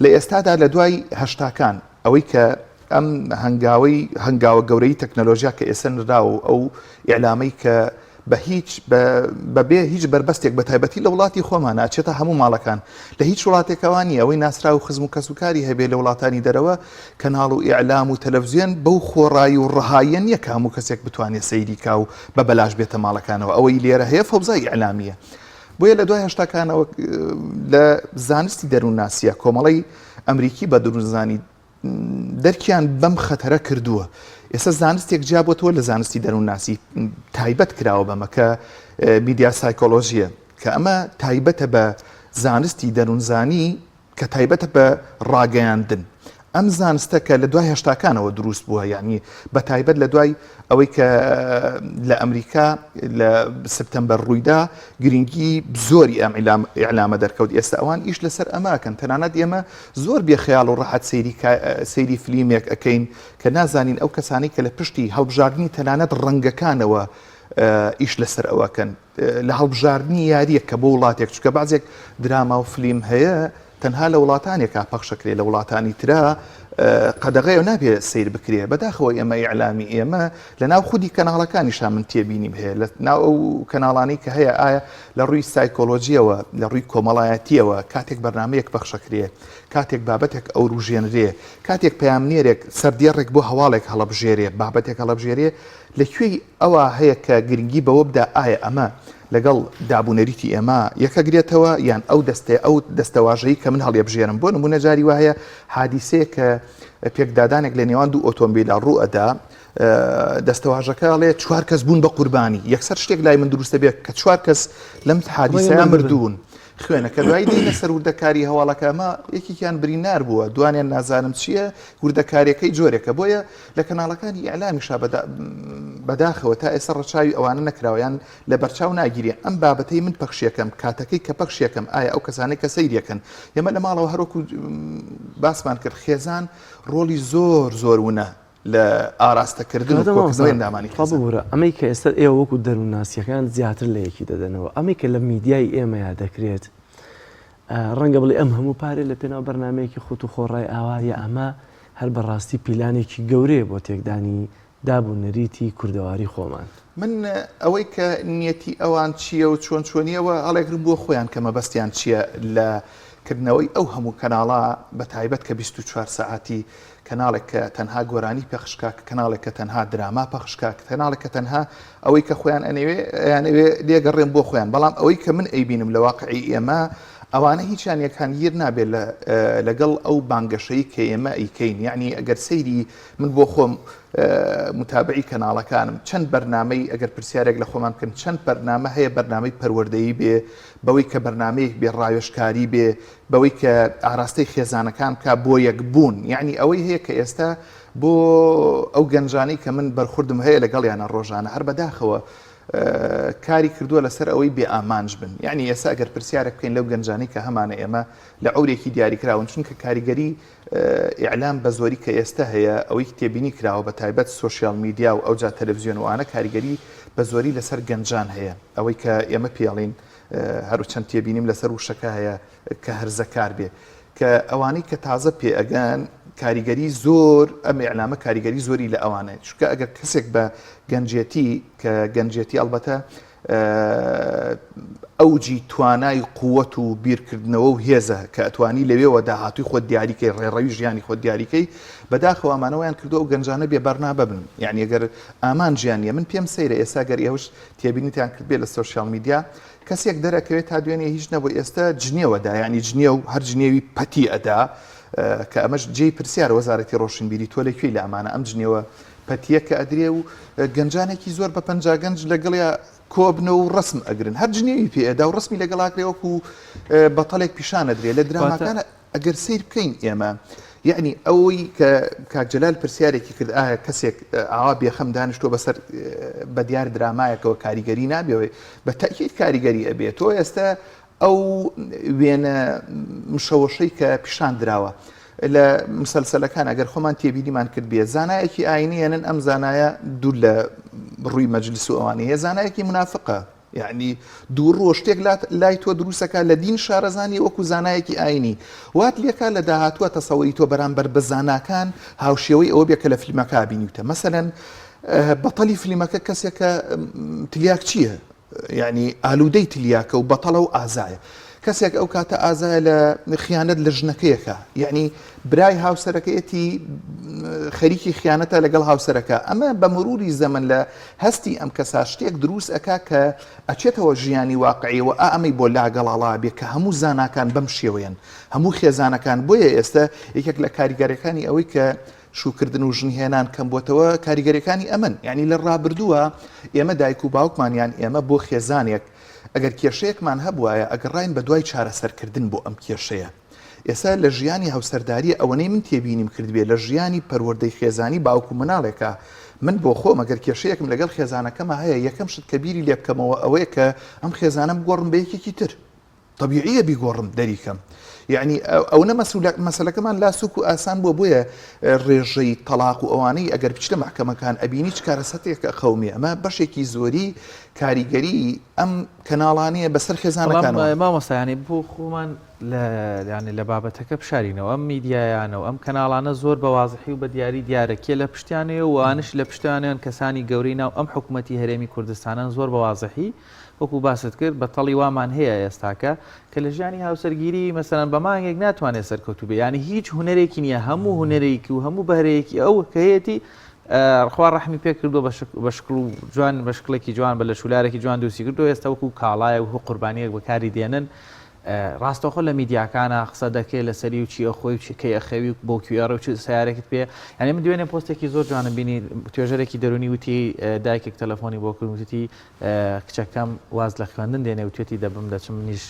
لە ئێستادا لە دوای هەشتاکان ئەوەی کە ئەم هەنگاوەی هەنگاوە گەورەی تەکنەلۆژیا کە ئێستا نراوە و ئەو ئیعلامەی کە بە هیچ بە بێ هیچ بەربەستێک بە تایبەتی لە وڵاتی خۆمانە ئەچێتە هەموو ماڵەکان لە هیچ وڵاتێکەوە نییە ئەوەی ناسراو و خزم و کەسوکاری هەبێ لە وڵاتانی دەرەوە کەناڵ و ئیعلام و تەلەفزیۆن بەو خۆڕایی و ڕەهاییە نییە کە هەموو کەسێک بتوانێت سەیری کا و بە بەلاش بێتە ماڵەکانەوە ئەوەی لێرە هەیە فەوزای ئیعلامییە بۆیە لە دوای هەشتاکانەوە لە زانستی دەروونناسیە کۆمەڵەی ئەمریکی بە دروستزانی دەرکیان بەم خەتەرە کردووە. ئێستا زانستێک جیا بۆتەوە لە زانستی دەروونناسی تایبەت کراوە بەمە کە میدیا سایکۆلۆژیە کە ئەمە تایبەتە بە زانستی دەروونزانی کە تایبەتە بە ڕاگەیاندن ئەم زانستە کە لە دوای هەشتاکانەوە دروست بووە یعنی بە تایبەت لە دوای ئەوەی کە لە ئەمریکا لە سپتەمبەر ڕوویدا گرنگی زۆری ئەم ئیعلامە دەرکەوت ئێستا ئەوان ئیش لەسەر ئەماکەن تەنانەت ئێمە زۆر بێ خەیاڵ و ڕەحەت سەیری سەیری فلیمێک ئەکەین کە نازانین ئەو کەسانەی کە لە پشتی هەڵبژاردنی تەنانەت ڕەنگەکانەوە ئیش لەسەر ئەوەکەن لە هەڵبژاردنی یاریەک کە بۆ وڵاتێک چکە بازێک دراما و فلیم هەیە تەنها لە وڵاتانێکا پەخشەکرێ لە وڵاتانی ترا قەدەغەیە و نابێ سەیر بکرێ بەداخەوە ئێمە ئیعلامی ئێمە لە ناو خودی کەناڵەکانیشا من تێبینیم هەیە لە ناو ئەو کەناڵانەی کە هەیە ئایا لە ڕووی سایکۆلۆژیەوە لە ڕووی کۆمەڵایەتیەوە کاتێک بەرنمەیەک پەخشەکرێ کاتێک بابەتێک ئەوروژێنرێ کاتێک پەیامنێرێک سەردێڕێک بۆ هەواڵێک هەڵەبژێرێ بابەتێک هەڵەبژێرێ لە کوێی ئەوە هەیە کە گرنگی بەوە بدا ئایا ئەمە لەگەڵ دابونەریتی ئێمە یەکەگرێتەوە یان ئەو دەستەیە ئەو دەستەواژەی کە من هەڵیەبژێرم بۆ نمونە جاری وا هەیە حادیسەیەک کە پێکدادانێک لە نێوان دوو ئۆتۆمبیلا ڕوو ئەدا دەستەواژەکە ئەڵێ چوار کەس بوون بە قوربانی یەکسەر شتێک لای من دروستە بێت کە چوار کەس لەم حادیسەیە مردوون خوێنەکە دوای دێنە سەر وردەکاری هەواڵەکە ئەمە یەکێکیان برینار بووە دوانیان نازانم چییە وردەکاریەکەی جۆرێکە بۆیە لە کەناڵەکانی ئیعلامیشا بەداخەوە تا ئێستا ڕەچاوی ئەوانە نەکراوە یان لەبەرچاو ناگیرێ ئەم بابەتەی من پەخشیەکەم کاتەکەی کە پەخشیەکەم ئایا ئەو کەسانەی کە سەیریەکەن ئێمە لە ماڵەوە هەروەکو باسمان کرد خێزان ڕۆڵی زۆر زۆر ونە لە ئاراستەکردن و کۆکردنەوەی ئەندامانی خێزان. ببورە ئەمەی کە ئێستا ئێوە وەکو دەروونناسیەکان زیاتر لە یەکی دەدەنەوە ئەمەی کە لە میدیای ئێمەیا دەکرێت ڕەنگە بڵێ ئەم هەموو پارەی لە پێناو بەرنامەیەکی خوت و خۆڕای ئاوا یە ئەمە هەر بە ڕاستی پیلانێکی گەورەیە بۆ تێکدانی داب و نەریتی کوردەواری خۆمان. من ئەوەی کە نیەتی ئەوان چییە و چۆن چۆنییەوە هەڵێگرم بۆ خۆیان کە مەبەستیان چییە لە. کردنەوەی ئەو هەموو کەناڵە بە تایبەت کە 24 سەعاتی کەناڵێک کە تەنها گۆرانی پەخش کا، کەناڵێک کە تەنها دراما پەخش کا، کەناڵێک کە تەنها ئەوەی کە خۆیان ئەنەوێ ئەیانەوێ لێگەڕێن بۆ خۆیان، بەڵام ئەوەی کە من ئەیبینم لە واقعی ئێمە ئەوانە هیچیان یەکانگیر نابێت لە لەگەڵ ئەو بانگەشەی کە ئێمە ئەیکەین، یەعنی ئەگەر سەیری من بۆ خۆم متابعی کەناڵەکانم چەند بەرنامەی ئەگەر پرسیارێک لە خۆمان بکەن چەند بەرنامە هەیە بەرنامەی پەروەردەیی بێ بەوەی کە بەرنامەیەک بێ ڕاوێژکاری بێ بەوەی کە ئاراستەی خێزانەکان بکا بۆ یەک بوون یەعنی ئەوەی هەیە کە ئێستا بۆ ئەو گەنجانەی کە من بەرخوردم هەیە لەگەڵیانە ڕۆژانە هەر بەداخەوە کاری کردووە لەسەر ئەوەی بێ ئامانج بن یعنی ئێستا ئەگەر پرسیارێک بکەین لەو گەنجانەی کە هەمانە ئێمە لە عورێکی دیاریکراون چونکە کاریگەری ئیعلام بە زۆری کە ئێستا هەیە ئەوەی تێبینی کراوە بە تایبەت سۆشیال میدیا و ئەوجا تەلەڤزیۆن وانە کاریگەری بە زۆری لەسەر گەنجان هەیە ئەوەی کە ئێمە پێڵین هەرو چەند تێبینیم لەسەر وشەکە هەیە کە هەرزەکار بێ کە ئەوانەی کە تازە پێ ئەگەن کاریگەری زۆر ئەم ئیعلامە کاریگەری زۆری لە ئەوانە چونکە ئەگەر کەسێک بە گەنجێتی کە گەنجێتی ئەڵبەتە ئەوجی توانای قووەت و بیرکردنەوە و هێزە کە ئەتوانی لەوێوە داهاتوی خۆت دیاریکەی ڕێڕەوی ژیانی خۆت دیاریکەی بەداخەوە ئەمانەوەیان کردو ئەو گەنجانە بێ بەرنامە بن یعنی ئەگەر ئامانجیان نیە من پێم سەیرە ئێستا گەر ئێوەش تێبینیتان کردبێ لە سۆشیال میدیا کەسێک دەرەکەوێت تا دوێنێ هیچ نەبوو ئێستا جنێوە دا یعنی جنێو هەر جنێوی پەتی ئەدا کە ئەمەش جێی پرسیار وەزارەتی ڕۆشنبیری تۆ لە کوێی لە ئەمانە ئەم جنێوە پەتیە کە ئەدرێ و گەنجانێکی زۆر بە پەنجا گەنج لەگەڵیا کۆبنە و ڕسم ئەگرن هەر جنێوی پێ ئەدا و ڕسمی لەگەڵاکرێ وەکو بەتەڵێک پیشان ئەدرێ لە دراماکانە ئەگەر سەیر بکەین ئێمە یەعنی ئەوەی کە کاک جەلال پرسیارێکی کرد ئایا کەسێک ئاوا بێخەم دانیشتووە بەسەر بە دیار درامایەکەوە کاریگەری نابێ بە تەئکید کاریگەری ئەبێ تۆ ئێستا ئەو وێنە مشەوەشەی کە پیشان دراوە لە مسەلسەلەکان ئەگەر خۆمان تێبینیمان کرد بێ زانایەکی ئاینی یەنن ئەم زانایە دوور لە ڕووی مەجلس و ئەوانەیە زانایەکی منافقە یەعنی دووڕووە شتێک لای تۆ دروستەکا لە دین شارەزانی وەکو زانایەکی ئاینی وات لێکا لە داهاتووە تەسەوری تۆ بەرامبەر بە زاناکان هاوشێوەی ئەوە بێ کە لە فیلمەکە بینیوتە مەسەلەن بەتەلی فیلمەکە کەسێکە تلیاک چییە یعنی ئالوودەی تلیاکە و بەتەڵە و ئازایە کەسێک ئەو کاتە ئازایە لە خیانەت لە ژنەکەیەکە یعنی برای هاوسەرەکەیەتی خەریکی خیانەتە لەگەڵ هاوسەرەکە ئەمە بە مروری زەمەن لە هەستی ئەم کەسە شتێک دروست ئەکا کە ئەچێتەوە ژیانی واقعیەوە ئا ئەمەی بۆ لا گەڵاڵا بێ کە هەموو زاناکان بەم شێوەیەن هەموو خێزانەکان بۆیە ئێستا یەکێک لە کاریگەرەکانی ئەوەی کە شووکردن و ژنهێنان کەم بۆتەوە کاریگەریەکانی ئەمن یعنی لە ڕابردووە ئێمە دایک و باوکمان یان ئێمە بۆ خێزانێک ئەگەر کێشەیەکمان هەبوایە ئەگەڕاین بە دوای چارەسەرکردن بۆ ئەم کێشەیە ئێستا لە ژیانی هاوسەرداریە ئەوەنەی من تێبینیم کردبێ لە ژیانی پەروەردەی خێزانی باوک و مناڵێکا من بۆ خۆم ئەگەر کێشەیەکم لەگەڵ خێزانەکەما هەیە یەکەم شت کە بیری لێ بکەمەوە ئەوەیە کە ئەم خێزانەم بگۆڕم بە یەکێکی تر طبیعیە بیگۆڕم دەریکەم یعنی ئەونە مەسەلەکەمان لا سوک و ئاسان بووە بۆیە ڕێژەی تەلاق و ئەوانەی ئەگەر بچتە مەحکەمەکان ئەبینی چ کارەساتێک ئەقەومێ ئەمە بەشێکی زۆری کاریگەری ئەم کەناڵانەیە بەسەر خێزانەکانەوە. مامۆستا یانی بۆ خۆمان لە یانی لە بابەتەکە بشارینەوە ئەم میدیایانە و ئەم کەناڵانە زۆر بە وازحی و بە دیاری دیارە کێ لە پشتیانەیە و ئەوانش لە پشتیانیان کەسانی گەورەی ناو ئەم حکوومەتی هەرێمی کوردستانن زۆر بە وازحی وەکو باست کرد بە تەڵی وامان هەیە ئێستاکە کە لە ژیانی هاوسەرگیری مەسەلەن بە مانگێک ناتوانێت سەرکەوتوو بێ یانی هیچ هونەرێکی نییە هەموو هونەرێکی و هەموو بەهرەیەکی ئەو کە هەیەتی خوا ڕەحمی پێ کردووە بە شکڵ و جوان بە شکڵێکی جوان بە لەشولارێکی جوان دروستی کردو ئێستا وەکو کاڵایە و قوربانیەک بەکاری دێنن ڕاستەوخۆ لە میدیاکانە قسە دەکەی لەسەری و چی ئەخۆی و کەی ئەخەوی و بۆ کوێ ئەڕۆی و چ سەیارێکت پێ یعنی من دوێنێ پۆستێکی زۆر جوانم بینی توێژەرێکی دەرونی وتی دایکێک تەلەفۆنی بۆ کردم وتی کچەکەم واز لە خوێندن دێنێ وتێتی دەبم دەچم منیش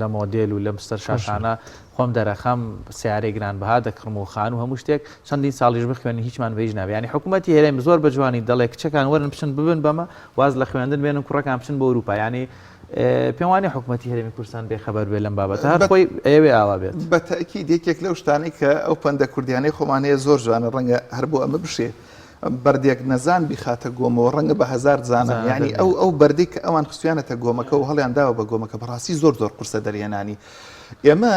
لە مۆدێل و لەم سەر شاشانە خۆم دەرەخەم سیارەی گرانبەها دەکڕم و خان و هەموو شتێک چەندین ساڵیش بخوێنن هیچمان بە هیچ نابێ یانی حکوومەتی هەرێم زۆر بە جوانی دەڵێ کچەکان وەرن بچن ببن بەمە واز لە خوێندن بێنن کوڕەکان بچن بۆ ئەوروپا یانی پێم وانیە حکومەتی هەرێمی کوردستان بێ خەبەر بێ لەم بابەتە هەر خۆی ئەیەوێ ئاوا بێت. بە تەئکید یەکێک لەو شتانەی کە ئەو پەندە کوردیانەی خۆمان هەیە زۆر جوانە ڕەنگە هەر بۆ ئەمە بشێ بەردێک نەزان بیخاتە گۆمەوە ڕەنگە بە هەزار زانا یعنی ئەو ئەو بەردەی کە ئەوان خستویانەتە گۆمەکە و هەڵیان داوە بە گۆمەکە بەڕاستی زۆر زۆر قورسە دەرهێنانی ئێمە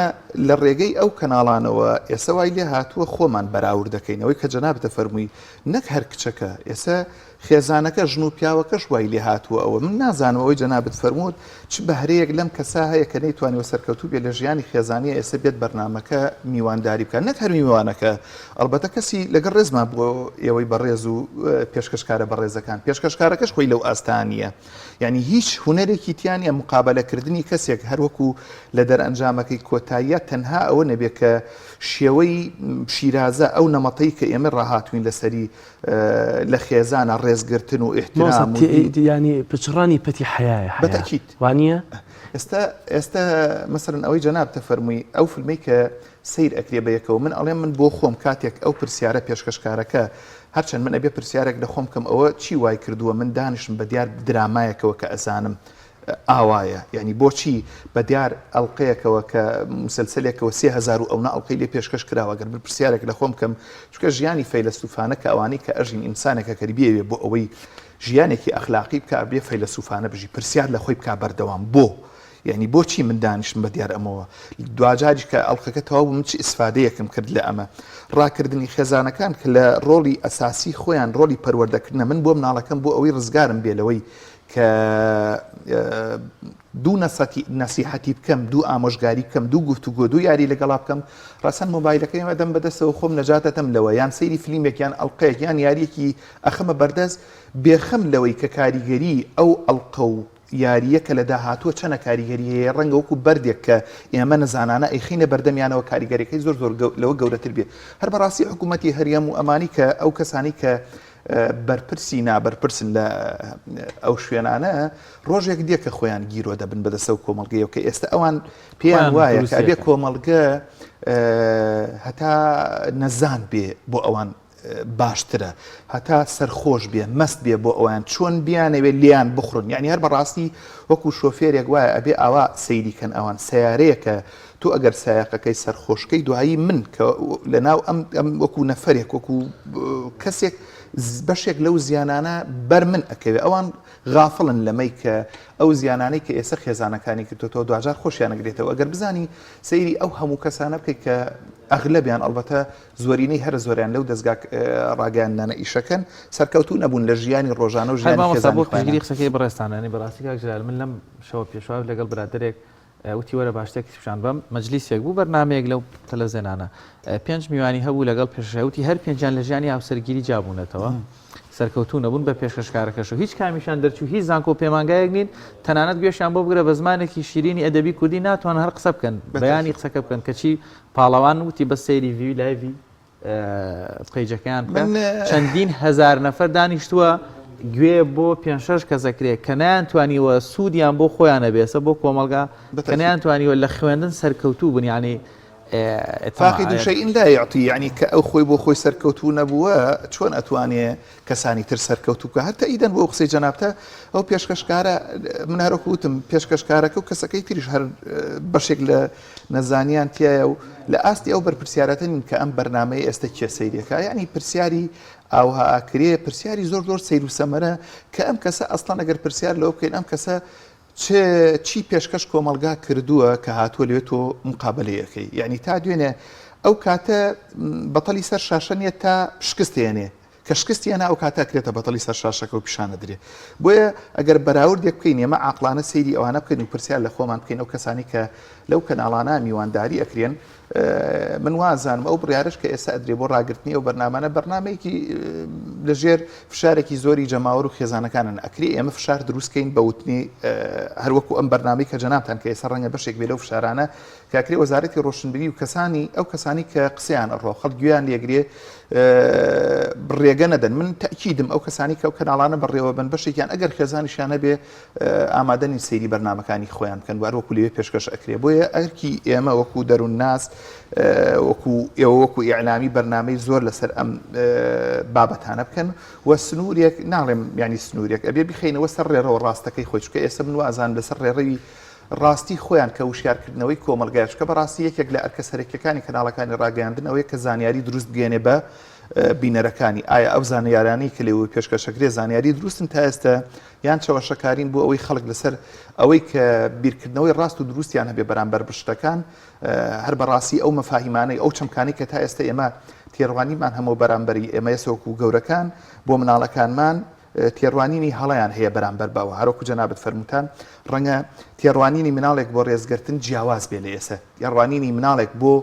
لە ڕێگەی ئەو کەناڵانەوە ئێستا وای لێ هاتووە خۆمان بەراورد دەکەین ئەوەی کە جەنابتە فەرمووی نەک هەر کچەکە ئێستا. خێزانەکە ژن و پیاوەکەش وای لێ هاتووە ئەوە من نازانم ئەوەی جەنابت فەرمووت چ بەهرەیەک لەم کەسە هەیە کە نەیتوانیوە سەرکەوتوو بێت لە ژیانی خێزانیە ئێستا بێت بەرنامەکە میوانداری بکات نەک هەر میوانەکە ئەڵبەتە کەسی لەگەڵ ڕێزما بۆ ئێوەی بەڕێز و پێشکەشکارە بەڕێزەکان پێشکەشکارەکەش خۆی لەو ئاستا نییە یعنی هیچ هونەرێکی تیا نییە مقابلەکردنی کەسێک هەروەکو لە دەرئەنجامەکەی کۆتاییە تەنها ئەوە نەبێت کە شێوەی شیرازە ئەو نەمەتەی کە ئێمە ڕاهاتوین لەسەری لە خێزانە ڕێزگرتن و ئیحترام و دین. یانی پچڕانی پەتی حەیایە حەیا. بەتەکید. وانیە؟ ئێستا ئێستا مەسەلەن ئەوەی جەنابتە فەرمووی ئەو فیلمەی کە سەیر ئەکرێ بە یەکەوە من ئەڵێم من بۆ خۆم کاتێک ئەو پرسیارە پێشکەشکارەکە هەرچەند من ئەبێ پرسیارێک لە خۆم بکەم ئەوە چی وای کردووە من دانیشم بە دیار درامایەکەوە کە ئەزانم ئاوایە یانی بۆچی بە دیار ئەڵقەیەکەوە کە مسلسلێکەوە 3000 و ئەونە ئەڵقەی لێ پێشکەش کراوە گەر من پرسیارێک لە خۆم بکەم چونکە ژیانی فەیلەسوفانە کە ئەوانەی کە ئەژین ئینسانێکە کە بیەوێ بۆ ئەوەی ژیانێکی ئەخلاقی بکە بێ فەیلەسوفانە بژی پرسیار لە خۆی بکا بەردەوام بۆ یعنی بۆچی من دانیشم بە دیار ئەمەوە دواجاریش کە ئەڵلقەکە تەواو بوو من چ ئیسفادەیەکم کرد لە ئەمە ڕاکردنی خێزانەکان کە لە ڕۆڵی ئەساسی خۆیان ڕۆڵی پەروەردەکردنە من بۆ مناڵەکەم بۆ ئەوەی ڕزگارم بێ لەوەی کە دوو نەسیحەتی بکەم دوو ئامۆژگاری بکەم دوو گفتوگۆ دوو یاری لەگەڵا بکەم ڕەسەن مۆبایلەکەی ئەدەم بەدەستەوە خۆم نەجاتەتەم لەوە یان سەیری فلیمێک یان ئەڵلقەیەک یان یاریەکی ئەخەمە بەردەست بێخەم لەوەی کە کاریگەری ئەو ئەڵلقە و یارییە کە لە داهاتووە چەنە کاریگەری هەیە ڕەنگە وەکو بەردێک کە ئێمە نەزانانە ئەیخینە بەردەمیانەوە کاریگەریەکەی زۆر زۆر لەوە گەورەتر بێ هەر بەڕاستی حکوومەتی هەرێم و ئەمانی کە ئەو کەسانی کە بەرپرسی نابەرپرسن لە ئەو شوێنانە ڕۆژێک دێ کە خۆیان گیرۆ دەبن بەدەستەوە کۆمەڵگەیەوە کە ئێستا ئەوان پێیان وایە کە ئەبێ کۆمەڵگە هەتا نەزان بێ بۆ ئەوان باشترە هەتا سەرخۆش بێ مەست بێ بۆ ئەویان چۆن بیانەوێت لیان بخورن یعنی هەر بەڕاستی وەکو شۆفێرێک وایە ئەبێ ئاوا سەیری کەن ئەوان سیارەیەکە تۆ ئەگەر سایەقەکەی سەرخۆشکەی دوایی من کە لەناو ئەم ئەم وەکو نەفەرێک وەکو کەسێک بەشێک لەو زیانانە بەر من ئەکەوێ ئەوان غافڵن لەمەی کە ئەو زیانانەی کە ئێستا خێزانەکانی کردوتەوە دواجار خۆشیان نەگرێتەوە ئەگەر بزانی سەیری ئەو هەموو کەسانە بکەیت کە ئەغلبیان ئەڵبەتە زۆرینەی هەرە زۆریان لەو دەستگا ڕاگەیاندنانە ئیشەکەن سەرکەوتوو نەبوون لە ژیانی ڕۆژانە و ژیانی خێزانی خۆیان. پشتگیری قسەکەی بەڕێزتان یانی بەڕاستی کاک جەلال من لەم شەوە پێشوار لەگەڵ برادەرێک وتی وەرە با شتێکت پیشان بەم مەجلیسێک بوو بەرنامەیەک لەو تەلەڤزیۆنانە پێنج میوانی هەبوو لەگەڵ پێشکەشکار وتی هەر پێنجیان لە ژیانی هاوسەرگیری جیابوونەتەوە سەرکەوتوو نەبوون بە پێشکەشکارەکەش و هیچ کامیشان دەرچوو هیچ زانکۆ و پەیمانگایەک نین تەنانەت گوێشیان بۆ بگرە بە زمانێکی شیرینی ئەدەبی کوردی ناتوانن هەر قسە بکەن بەیانی قسەکە بکەن کەچی پاڵەوان وتی بەس سەیری ڤیوی لایڤی پەیجەکەیان بکە چەندین هەزار نەفەر دانیشتووە گوێ بۆ پێ شەش کەسەکرێ کە نەیان توانیوە سوودیان بۆ خۆیانە بێسە بۆ کۆمەلگا کە نەیان توانیوە لە خوێندن سەرکەوتوو بن یعنی فاقد شيء لا يعطي یعنی کە ئەو خۆی بۆ خۆی سەرکەوتوو نەبووە چۆن ئەتوانێ کەسانی تر سەرکەوتوو بکە هەتا ئیدەن بۆ قسەی جەنابتە ئەو پێشکەشکارە من هەرۆک وتم پێشکەشکارەکە و کەسەکەی تریش هەر بەشێک لە نەزانیان تایە و لە ئاستی ئەو بەرپرسیارەتە نین کە ئەم بەرنمەیە ئێستا کێ سەیرەکە یعنی پرسیاری ئاوها ئاکرێ پرسیاری زۆر زۆر سەیر و سەمەرە کە ئەم کەسە ئەسڵەن ئەگەر پرسیار لەوە بکەین ئەم کەسە چ چی پێشکەش کۆمەڵگا کردووە کە هاتووە لەوێ تۆ مقابەلەی ئەکەی یعنی تا دوێنێ ئەو کاتە بەتەڵی سەر شاشە نییە تا شکست هێنێ کە شکستی هێنا ئەو کاتە ئەکرێتە بەتەڵی سەر شاشەکە و پیشانە درێ بۆیە ئەگەر بەراوردێک بکەین ئێمە عاقڵانە سەیری ئەوانە بکەین و پرسیار لە خۆمان بکەین ئەو کەسانی کە لەو کەناڵانە میوانداری ئەکرێن من وازانم ئەو بڕیارەش کە ئێستا ئەدرێ بۆ ڕاگرتنی ئەو بەرنامانە بەرنامەیەکی لەژێر فشارێکی زۆری جەماوەر و خێزانەکانن ئەکرێ ئێمە فشار دروستکەین بە وتنی هەروەکو ئەم بەرنامەی کە جەنابتان کە ئێستا ڕەنگە بەشێک بێ لەو فشارانە کە ئەکرێ وەزارەتی ڕۆشنبیری و کەسانی ئەو کەسانی کە قسەیان ئەڕۆ خەڵک گوێیان لێگرێ ڕێگە نەدەن من تەکیدم ئەو کەسانی کە ئەو کەناڵانە بەڕێوە بن بەشێکیان ئەگەر خێزانیشیان هەبێ ئامادە نین سەیری بەرنامەکانی خۆیان بکەن وار وەکو لەوێ پێشکەش ئەکرێ بۆیە ئەرکی ئێمە وەکو دەروونناس وەکو ئێوە وەکو ئیعلامی بەرنامەی زۆر لەسەر ئەم بابەتانە بکەن و سنوورێک ناڵێم ینی سنوورێک ئەبێ بخینەوە سەر ڕێڕەوە ڕاستەکەی خۆی چکە ئێستا من وازان لەسەر ڕێڕەوی ڕاستی خۆیان کە وشیارکردنەوەی کۆمەلگای چکە بەڕاستی یەکێک لە ئەرکە سەرەکیەکانی کەناڵەکانی ڕاگەیاندن ئەوەیە کە زانیاری دروست بگەێنێ بە بینەرەکانی ئایا ئەو زانیارانەی کە لێوە پێشکەشەکرێ زانیاری دروستن تا ئێستا یان چەواشەکارین بۆ ئەوەی خەڵک لەسەر ئەوەی کە بیرکردنەوەی ڕاست و دروستیان هەبێ بەرامبەر بە شتەکان هەر بەڕاستی ئەو مەفاهیمانەی ئەو چەمکانەی کە تا ئێستا ئێمە تێڕوانیمان هەموو بەرامبەری ئێمە ئێستا وەکو گەورەکان بۆ مناڵەکانمان. تێڕوانینی هەڵەیان هەیە بەرامبەر بەوە هەروەکو جەنابت فەرمووتان ڕەنگە تێڕوانینی مناڵێک بۆ ڕێزگرتن جیاواز بێ لە ئێسە تێڕوانینی مناڵێک بۆ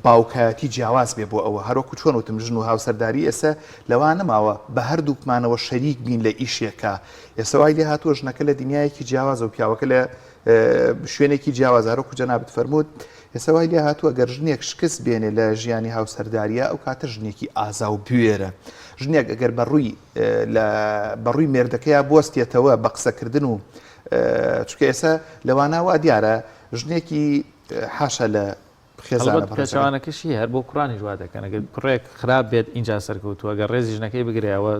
باوکایەتی جیاواز بێ بۆ ئەوە هەروەکو چۆن وتم ژن و هاوسەرداری ئێسە لەوا نەماوە بە هەردووکمانەوە شەریک بین لە ئیشێکا ئێسە وای لێ هاتووە ژنەکە لە دنیایەکی جیاوازە و پیاوەکە لە شوێنێکی جیاواز هەروەکو جەنابت فەرمووت ئێستا وای لێ هاتووە گەر ژنێک شکست بێنێ لە ژیانی هاوسەرداریە ئەو کاتە ژنێکی ئازا و بوێرە ژنێک ئەگەر بەڕووی لە بەڕووی مێردەکەیا بوەستێتەوە بە قسەکردن و چونکە ئێستا لەوانە وا دیارە ژنێکی حاشا لە خێزانە هەڵبەت پێچەوانەکەشی هەر بۆ کوڕانیش وا دەکەن ئەگەر کوڕێک خراپ بێت ئینجا سەرکەوتووە گەر ڕێزی ژنەکەی بگرێ ئەوە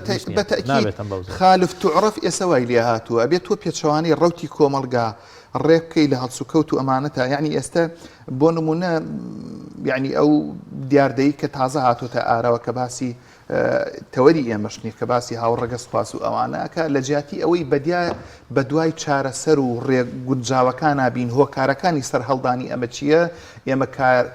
هیچ نییە بەتەئکید نابێت ئەم بەوزە. خالف تعرف ئێسە وای لێ هاتووە ئەبێ تۆ پێچەوانەی ڕەوتی کۆمەڵگا ڕێک بکەی لە هەڵسوکەوت و ئەمانەتا یعنی ئێستە بۆ نمونە یعنی ئەو دیاردەی کە تازە هاتۆتە ئاراوە کە باسی تەوەری ئێمەش نیە کە باسی هاوڕەگەزخواز و ئەوانە ئەکا لە جیاتی ئەوەی بەدیا بەدوای چارەسەر و ڕێ گونجاوەکانا بین هۆکارەکانی سەرهەڵدانی ئەمە چییە ئێمە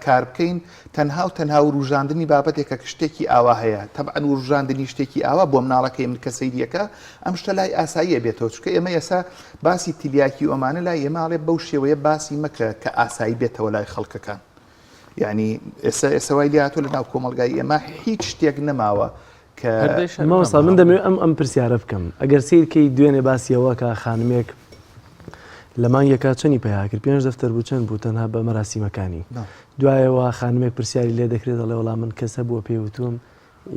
کار بکەین تەنها و تەنها وروژاندنی بابەتێکە کە شتێکی ئاوا هەیە تەبعەن وروژاندنی شتێکی ئاوا بۆ مناڵەکەی من کە سەیریەکە ئەم شتە لای ئاساییە بێتەوە چونکە ئێمە ئێستا باسی تلیاکی و ئەمانە لای ئێمە ئەڵێ بەو شێوەیە باسی مەکە کە ئاسایی بێتەوە لای خەڵکەکان یعنی ئێستا ئێستا وای لێهاتووە لە ناو کۆمەڵگای ئێمە هیچ شتێک نەماوە کە مامۆستا من دەمەوێت ئەم ئەم پرسیارە بکەم ئەگەر سیر کەی دوێنێ باسی ئەوە کە خانمێک لە مانگێکا چەنی پەیا کرد پێنج دەفتەر بوو چەند بوو تەنها بە مەراسیمەکانی دوایەوە خانمێک پرسیاری لێ دەکرێت دەڵێ وەڵا من کەس هەبووە پێی وتوم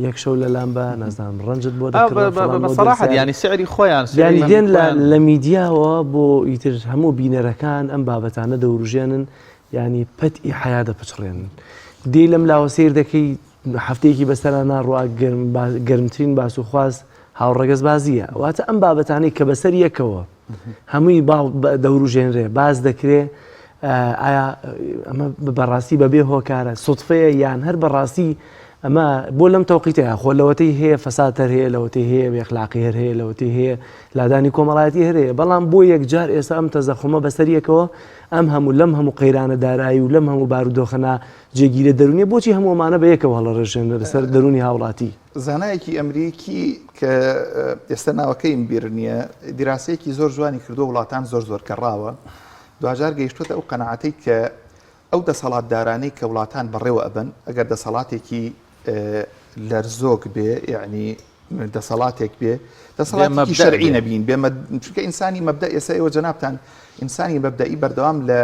یەک شەو لە لام بە نازانم ڕەنجت بۆ دەکڕم ینی سعری خۆیان ینی دێن لە میدیاوە بۆ ئیتر هەموو بینەرەکان ئەم بابەتانە دەوروژێنن ینی پەت ئی حیا دەپچڕێنن دێی لەم لاوە سیر دەکەی هەفتەیەکی بەسەرا ناڕوا گەرمترین باس و خواست هاوڕەگەزبازیە واتە ئەم بابەتانەی کە بەسەر یەکەوە هەمووی باڵ دەوروژێنرێ باس دەکرێ ئایا ئەمە بەڕاستی بەبێ هۆکارە سوتفەیە یان هەر بەڕاستی ئەمە بۆ لەم تەوقیتەیە خۆ لەوەتەی هەیە فەساد هەر هەیە لەوەتەی هەیە بێخلاقی هەر هەیە لەوەتەی هەیە لادانی کۆمەڵایەتی هەر هەیە بەڵام بۆ یەکجار ئێستا ئەم تەزەخومە بەسەر یەکەوە ئەم هەموو لەم هەموو قەیرانە دارایی و لەم هەموو بارودۆخە نا جێگیرە دەروونیە بۆچی هەموو ئەمانە بە یەکەوە هەڵەڕێژێن لەسەر دەروونی هاوڵاتی؟ زانایەکی ئەمریکی کە ئێستا ناوەکەیم بیر نییە دیراسەیەکی زۆر جوانی کردووە وڵاتان زۆر زۆر گەڕاوە دواجار گەیشتوتە ئەو قەناعەتەی کە ئەو دەسەڵاتدارانەی کە وڵاتان بەڕێوە ئەبەن ئەگەر دەسەڵاتێکی لەرزۆک بێ یعنی دەسەڵاتێک بێ دەسەڵاتێکی شەرعی نەبین بێ چونکە ئینسانی مەبدە ئێستا ئێوە جەنابتان ئینسانی مەبدەئی بەردەوام لە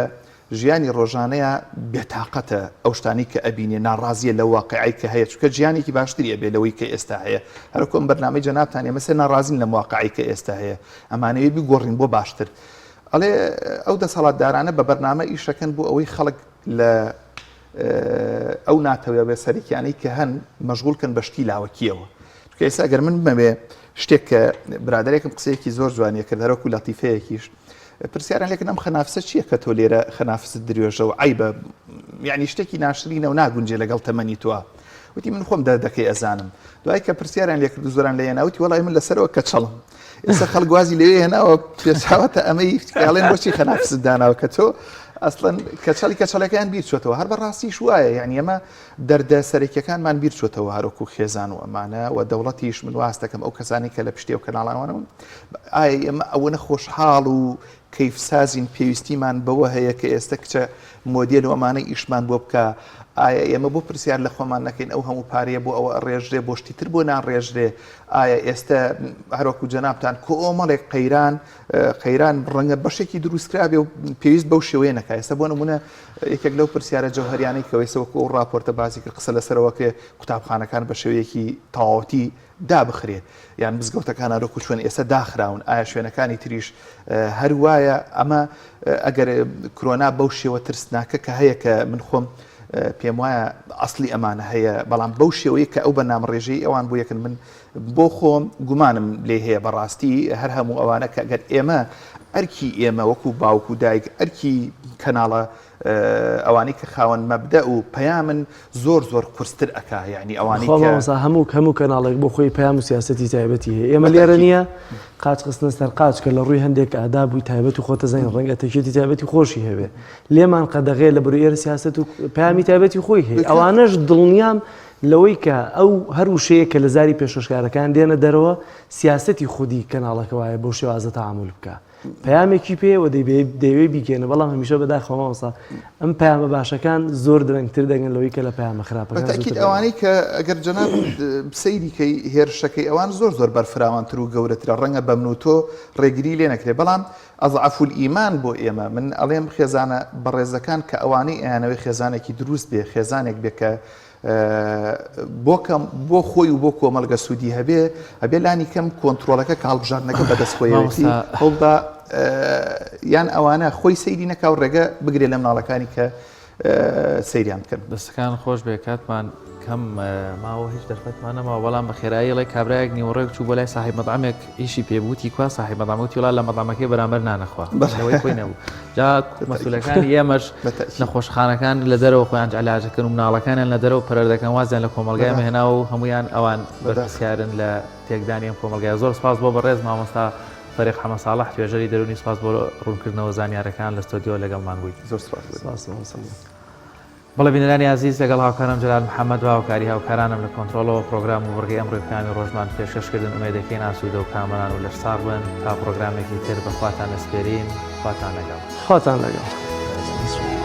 ژیانی ڕۆژانەیا بێتاقەتە ئەو شتانەی کە ئەبینێ ناڕازیە لەو واقعەی کە هەیە چونکە ژیانێکی باشتری ئەبێ لەوەی کە ئێستا هەیە هەرکو ئەم بەرنامەی جەنابتان ئێمە سێ ناڕازین لەم واقعەی کە ئێستا هەیە ئەمانەوێ بیگۆڕین بۆ باشتر ئەڵێ ئەو دەسەڵاتدارانە بە بەرنامە ئیشەکەن بۆ ئەوەی خەڵک لە ئەو ناتەوەێ سەرەکیانەی کە هەن مەشغول کەن بە شتی لاوەکیەوە چونکە ئێستا گەر من بمەوێ شتێک کە برادێکم قسەیەکی زۆر جوانیە کرد هەروەکو لەتیفەیەکیش پرسیاران لێکردن ئەم خەنافسە چییە کە تۆ لێرە خەنافست درێژە و عیبە یعنی شتێکی ناشرینە و ناگونجێ لەگەڵ تەمەنی تۆ وتی من خۆم دەردەکەی ئەزانم دوای کە پرسیاران لێکرد و زۆران لێ وتی وەڵی من لەسەرەوە کەچەڵم ئێستا خەڵک وازی لەوێ هێناوە پێچاوەتە ئەمەی ئەڵێن بۆچی خەنافست داناوە کە تۆ ئەسڵەن کەچەڵی کەچەڵەکەیان بیر چۆتەوە هەر بەڕاستیش وایە یعنی ئەمە دەردە سەرەکیەکانمان بیر چۆتەوە هەرۆکو خێزان و ئەمانە و دەوڵەتیش من واست دەکەم ئەو کەسانی کە لە پشتی ئەو کەناڵانەوەن ئایا ئێمە ئەوەنە خۆشحاڵ و کەیف سازین پێویستیمان بەوە هەیە کە ئێستا کچە مۆدێل و ئەمانە ئیشمان بۆ بکە ئایا ئێمە بۆ پرسیار لە خۆمان نەکەین ئەو هەموو پارەیە بۆ ئەوە ڕێژرێ بۆ شتی تر بۆ ناڕێژرێ ئایا ئێستا هەروەکو جەنابتان کۆمەڵێک قەیران قەیران ڕەنگە بەشێکی دروستکرابێ و پێویست بەو شێوەیە نەکا ئێستا بۆ نمونە یەکێک لەو پرسیارە جەوهەریانەی کە ئێستا وەکو ئەو ڕاپۆرتە باسی کرد قسە لەسەرەوە کرێ قوتابخانەکان بە شێوەیەکی تەواوەتی دابخرێ یان مزگەوتەکان هەروەکو چۆن ئێستا داخراون ئایا شوێنەکانی تریش هەر وایە ئەمە ئەگەر کرۆنا بەو شێوە ترسناکە کە هەیە کە من خۆم پێم وایە ئەسلی ئەمانە هەیە بەڵام بەو شێوەیە کە ئەو بەنامە ڕێژەی ئەوان بۆ یەکن من بۆ خۆم گومانم لێ هەیە بەڕاستی هەر هەموو ئەوانە کە گەر ئێمە ئەرکی ئێمە وەکو باوک و دایک ئەرکی کەناڵە ئەوانەی کە خاوەن مەبدە و پەیامن زۆر زۆر قورستر ئەکا یعنی ئەوانەی کە مامۆستا هەموو هەموو کەناڵێک بۆ خۆی پەیام و سیاسەتی تایبەتی هەیە ئێمە لێرە نییە قاچ خستنە سەر قاچ کە لە ڕووی هەندێک ئاداب و تایبەت و خۆتە زانین ڕەنگە تەکێتی تایبەتی خۆشی هەبێ لێمان قەدەغەیە لە بەرو ئێرە سیاسەت و پەیامی تایبەتی خۆی هەیە ئەوانەش دڵنیام. لەوەی کە ئەو هەر وشەیە کە لە زاری پێشکەشکارەکان دێنە دەرەوە سیاسەتی خودی کەناڵەکە وایە بەو شێوازە تەعامول بکا. پەیامێکی پێیە و دەیەوێ بیگەیەنێ، بەڵام هەمیشە بەداخەوە مامۆستا ئەم پەیامە باشەکان زۆر درەنگتر دەگەن لەوەی کە لە پەیامە خراپەکان زووتر بەتەئکید دەگەن. ئەوانەی کە ئەگەر جەنابت سەیری کەی هێرشەکەی ئەوان زۆر زۆر بەرفراوانتر و گەورەترە ڕەنگە بە من و تۆ ڕێگری لێ نەکرێ بەڵام اضعف الایمان بۆ ئێمە من ئەڵێم خێزانە بەڕێزەکان کە ئەوانەی ئەیانەوێ خێزانێکی دروست بێ خێزانێک بێ کە بۆ کەم بۆ خۆی و بۆ کۆمەڵگە سوودی هەبێ ئەبێ لانی کەم کۆنتترۆلەکە کە هەڵبژاردنەکە بەدەست خۆیەتی هەوڵدا یان ئەوانە خۆی سەیری نەکا و ڕێگە بگرێ لە مناڵەکانی کە سەیریان بکەن. دەستەکان خۆش بێ کاتمان کەم ماوە هیچ دەرفەتمان نەماوە بەڵام بە خێرایی ڵێ کابراایەک نیوەڕێک چوو بۆ لای ساحی مەدعەمێک ئیشی پێ بوتی کوا ساحی مەدعەم وتی وڵا لە مەدعەمەکەی بەرامبەر نانەخوا لەوەی خۆی نەبوو جا مەسولەکانی ئێمەش نەخۆشخانەکان لە دەرەوە خۆیان علاجەکەن و مناڵەکانیان لە دەرەوە پەرەردەکەن وازیان لە کۆمەڵگای مهێناوە و هەمویان ئەوان بەرپرسیارن لە تێکدانی ئەم کۆمەڵگای زۆر سپاس بۆ بەڕێز مامۆستا فەریق حەمە ساڵح توێژەری دەروونی سپاس بۆ ڕوونکردنەوە زانیارەکان لە ستۆدیۆ لەگەڵمان بوویت. زۆر سپاس. بەڵێ بینەرانی ئازیز لەگەڵ هاوکارم جەلال محەمەد و هاوکاری هاوکارانم لە کۆنترۆڵەوە پڕۆگرام و بڕگەی ئەمڕۆی پەیامی ڕۆژمان پێشکەش کردن ئومێدەکەین ئاسوودە و کامەران و لەشساغ بن تا پڕۆگرامێکی تر بە خواتان ئەسپێرین خواتان لەگەڵ. خواتان لەگەڵ.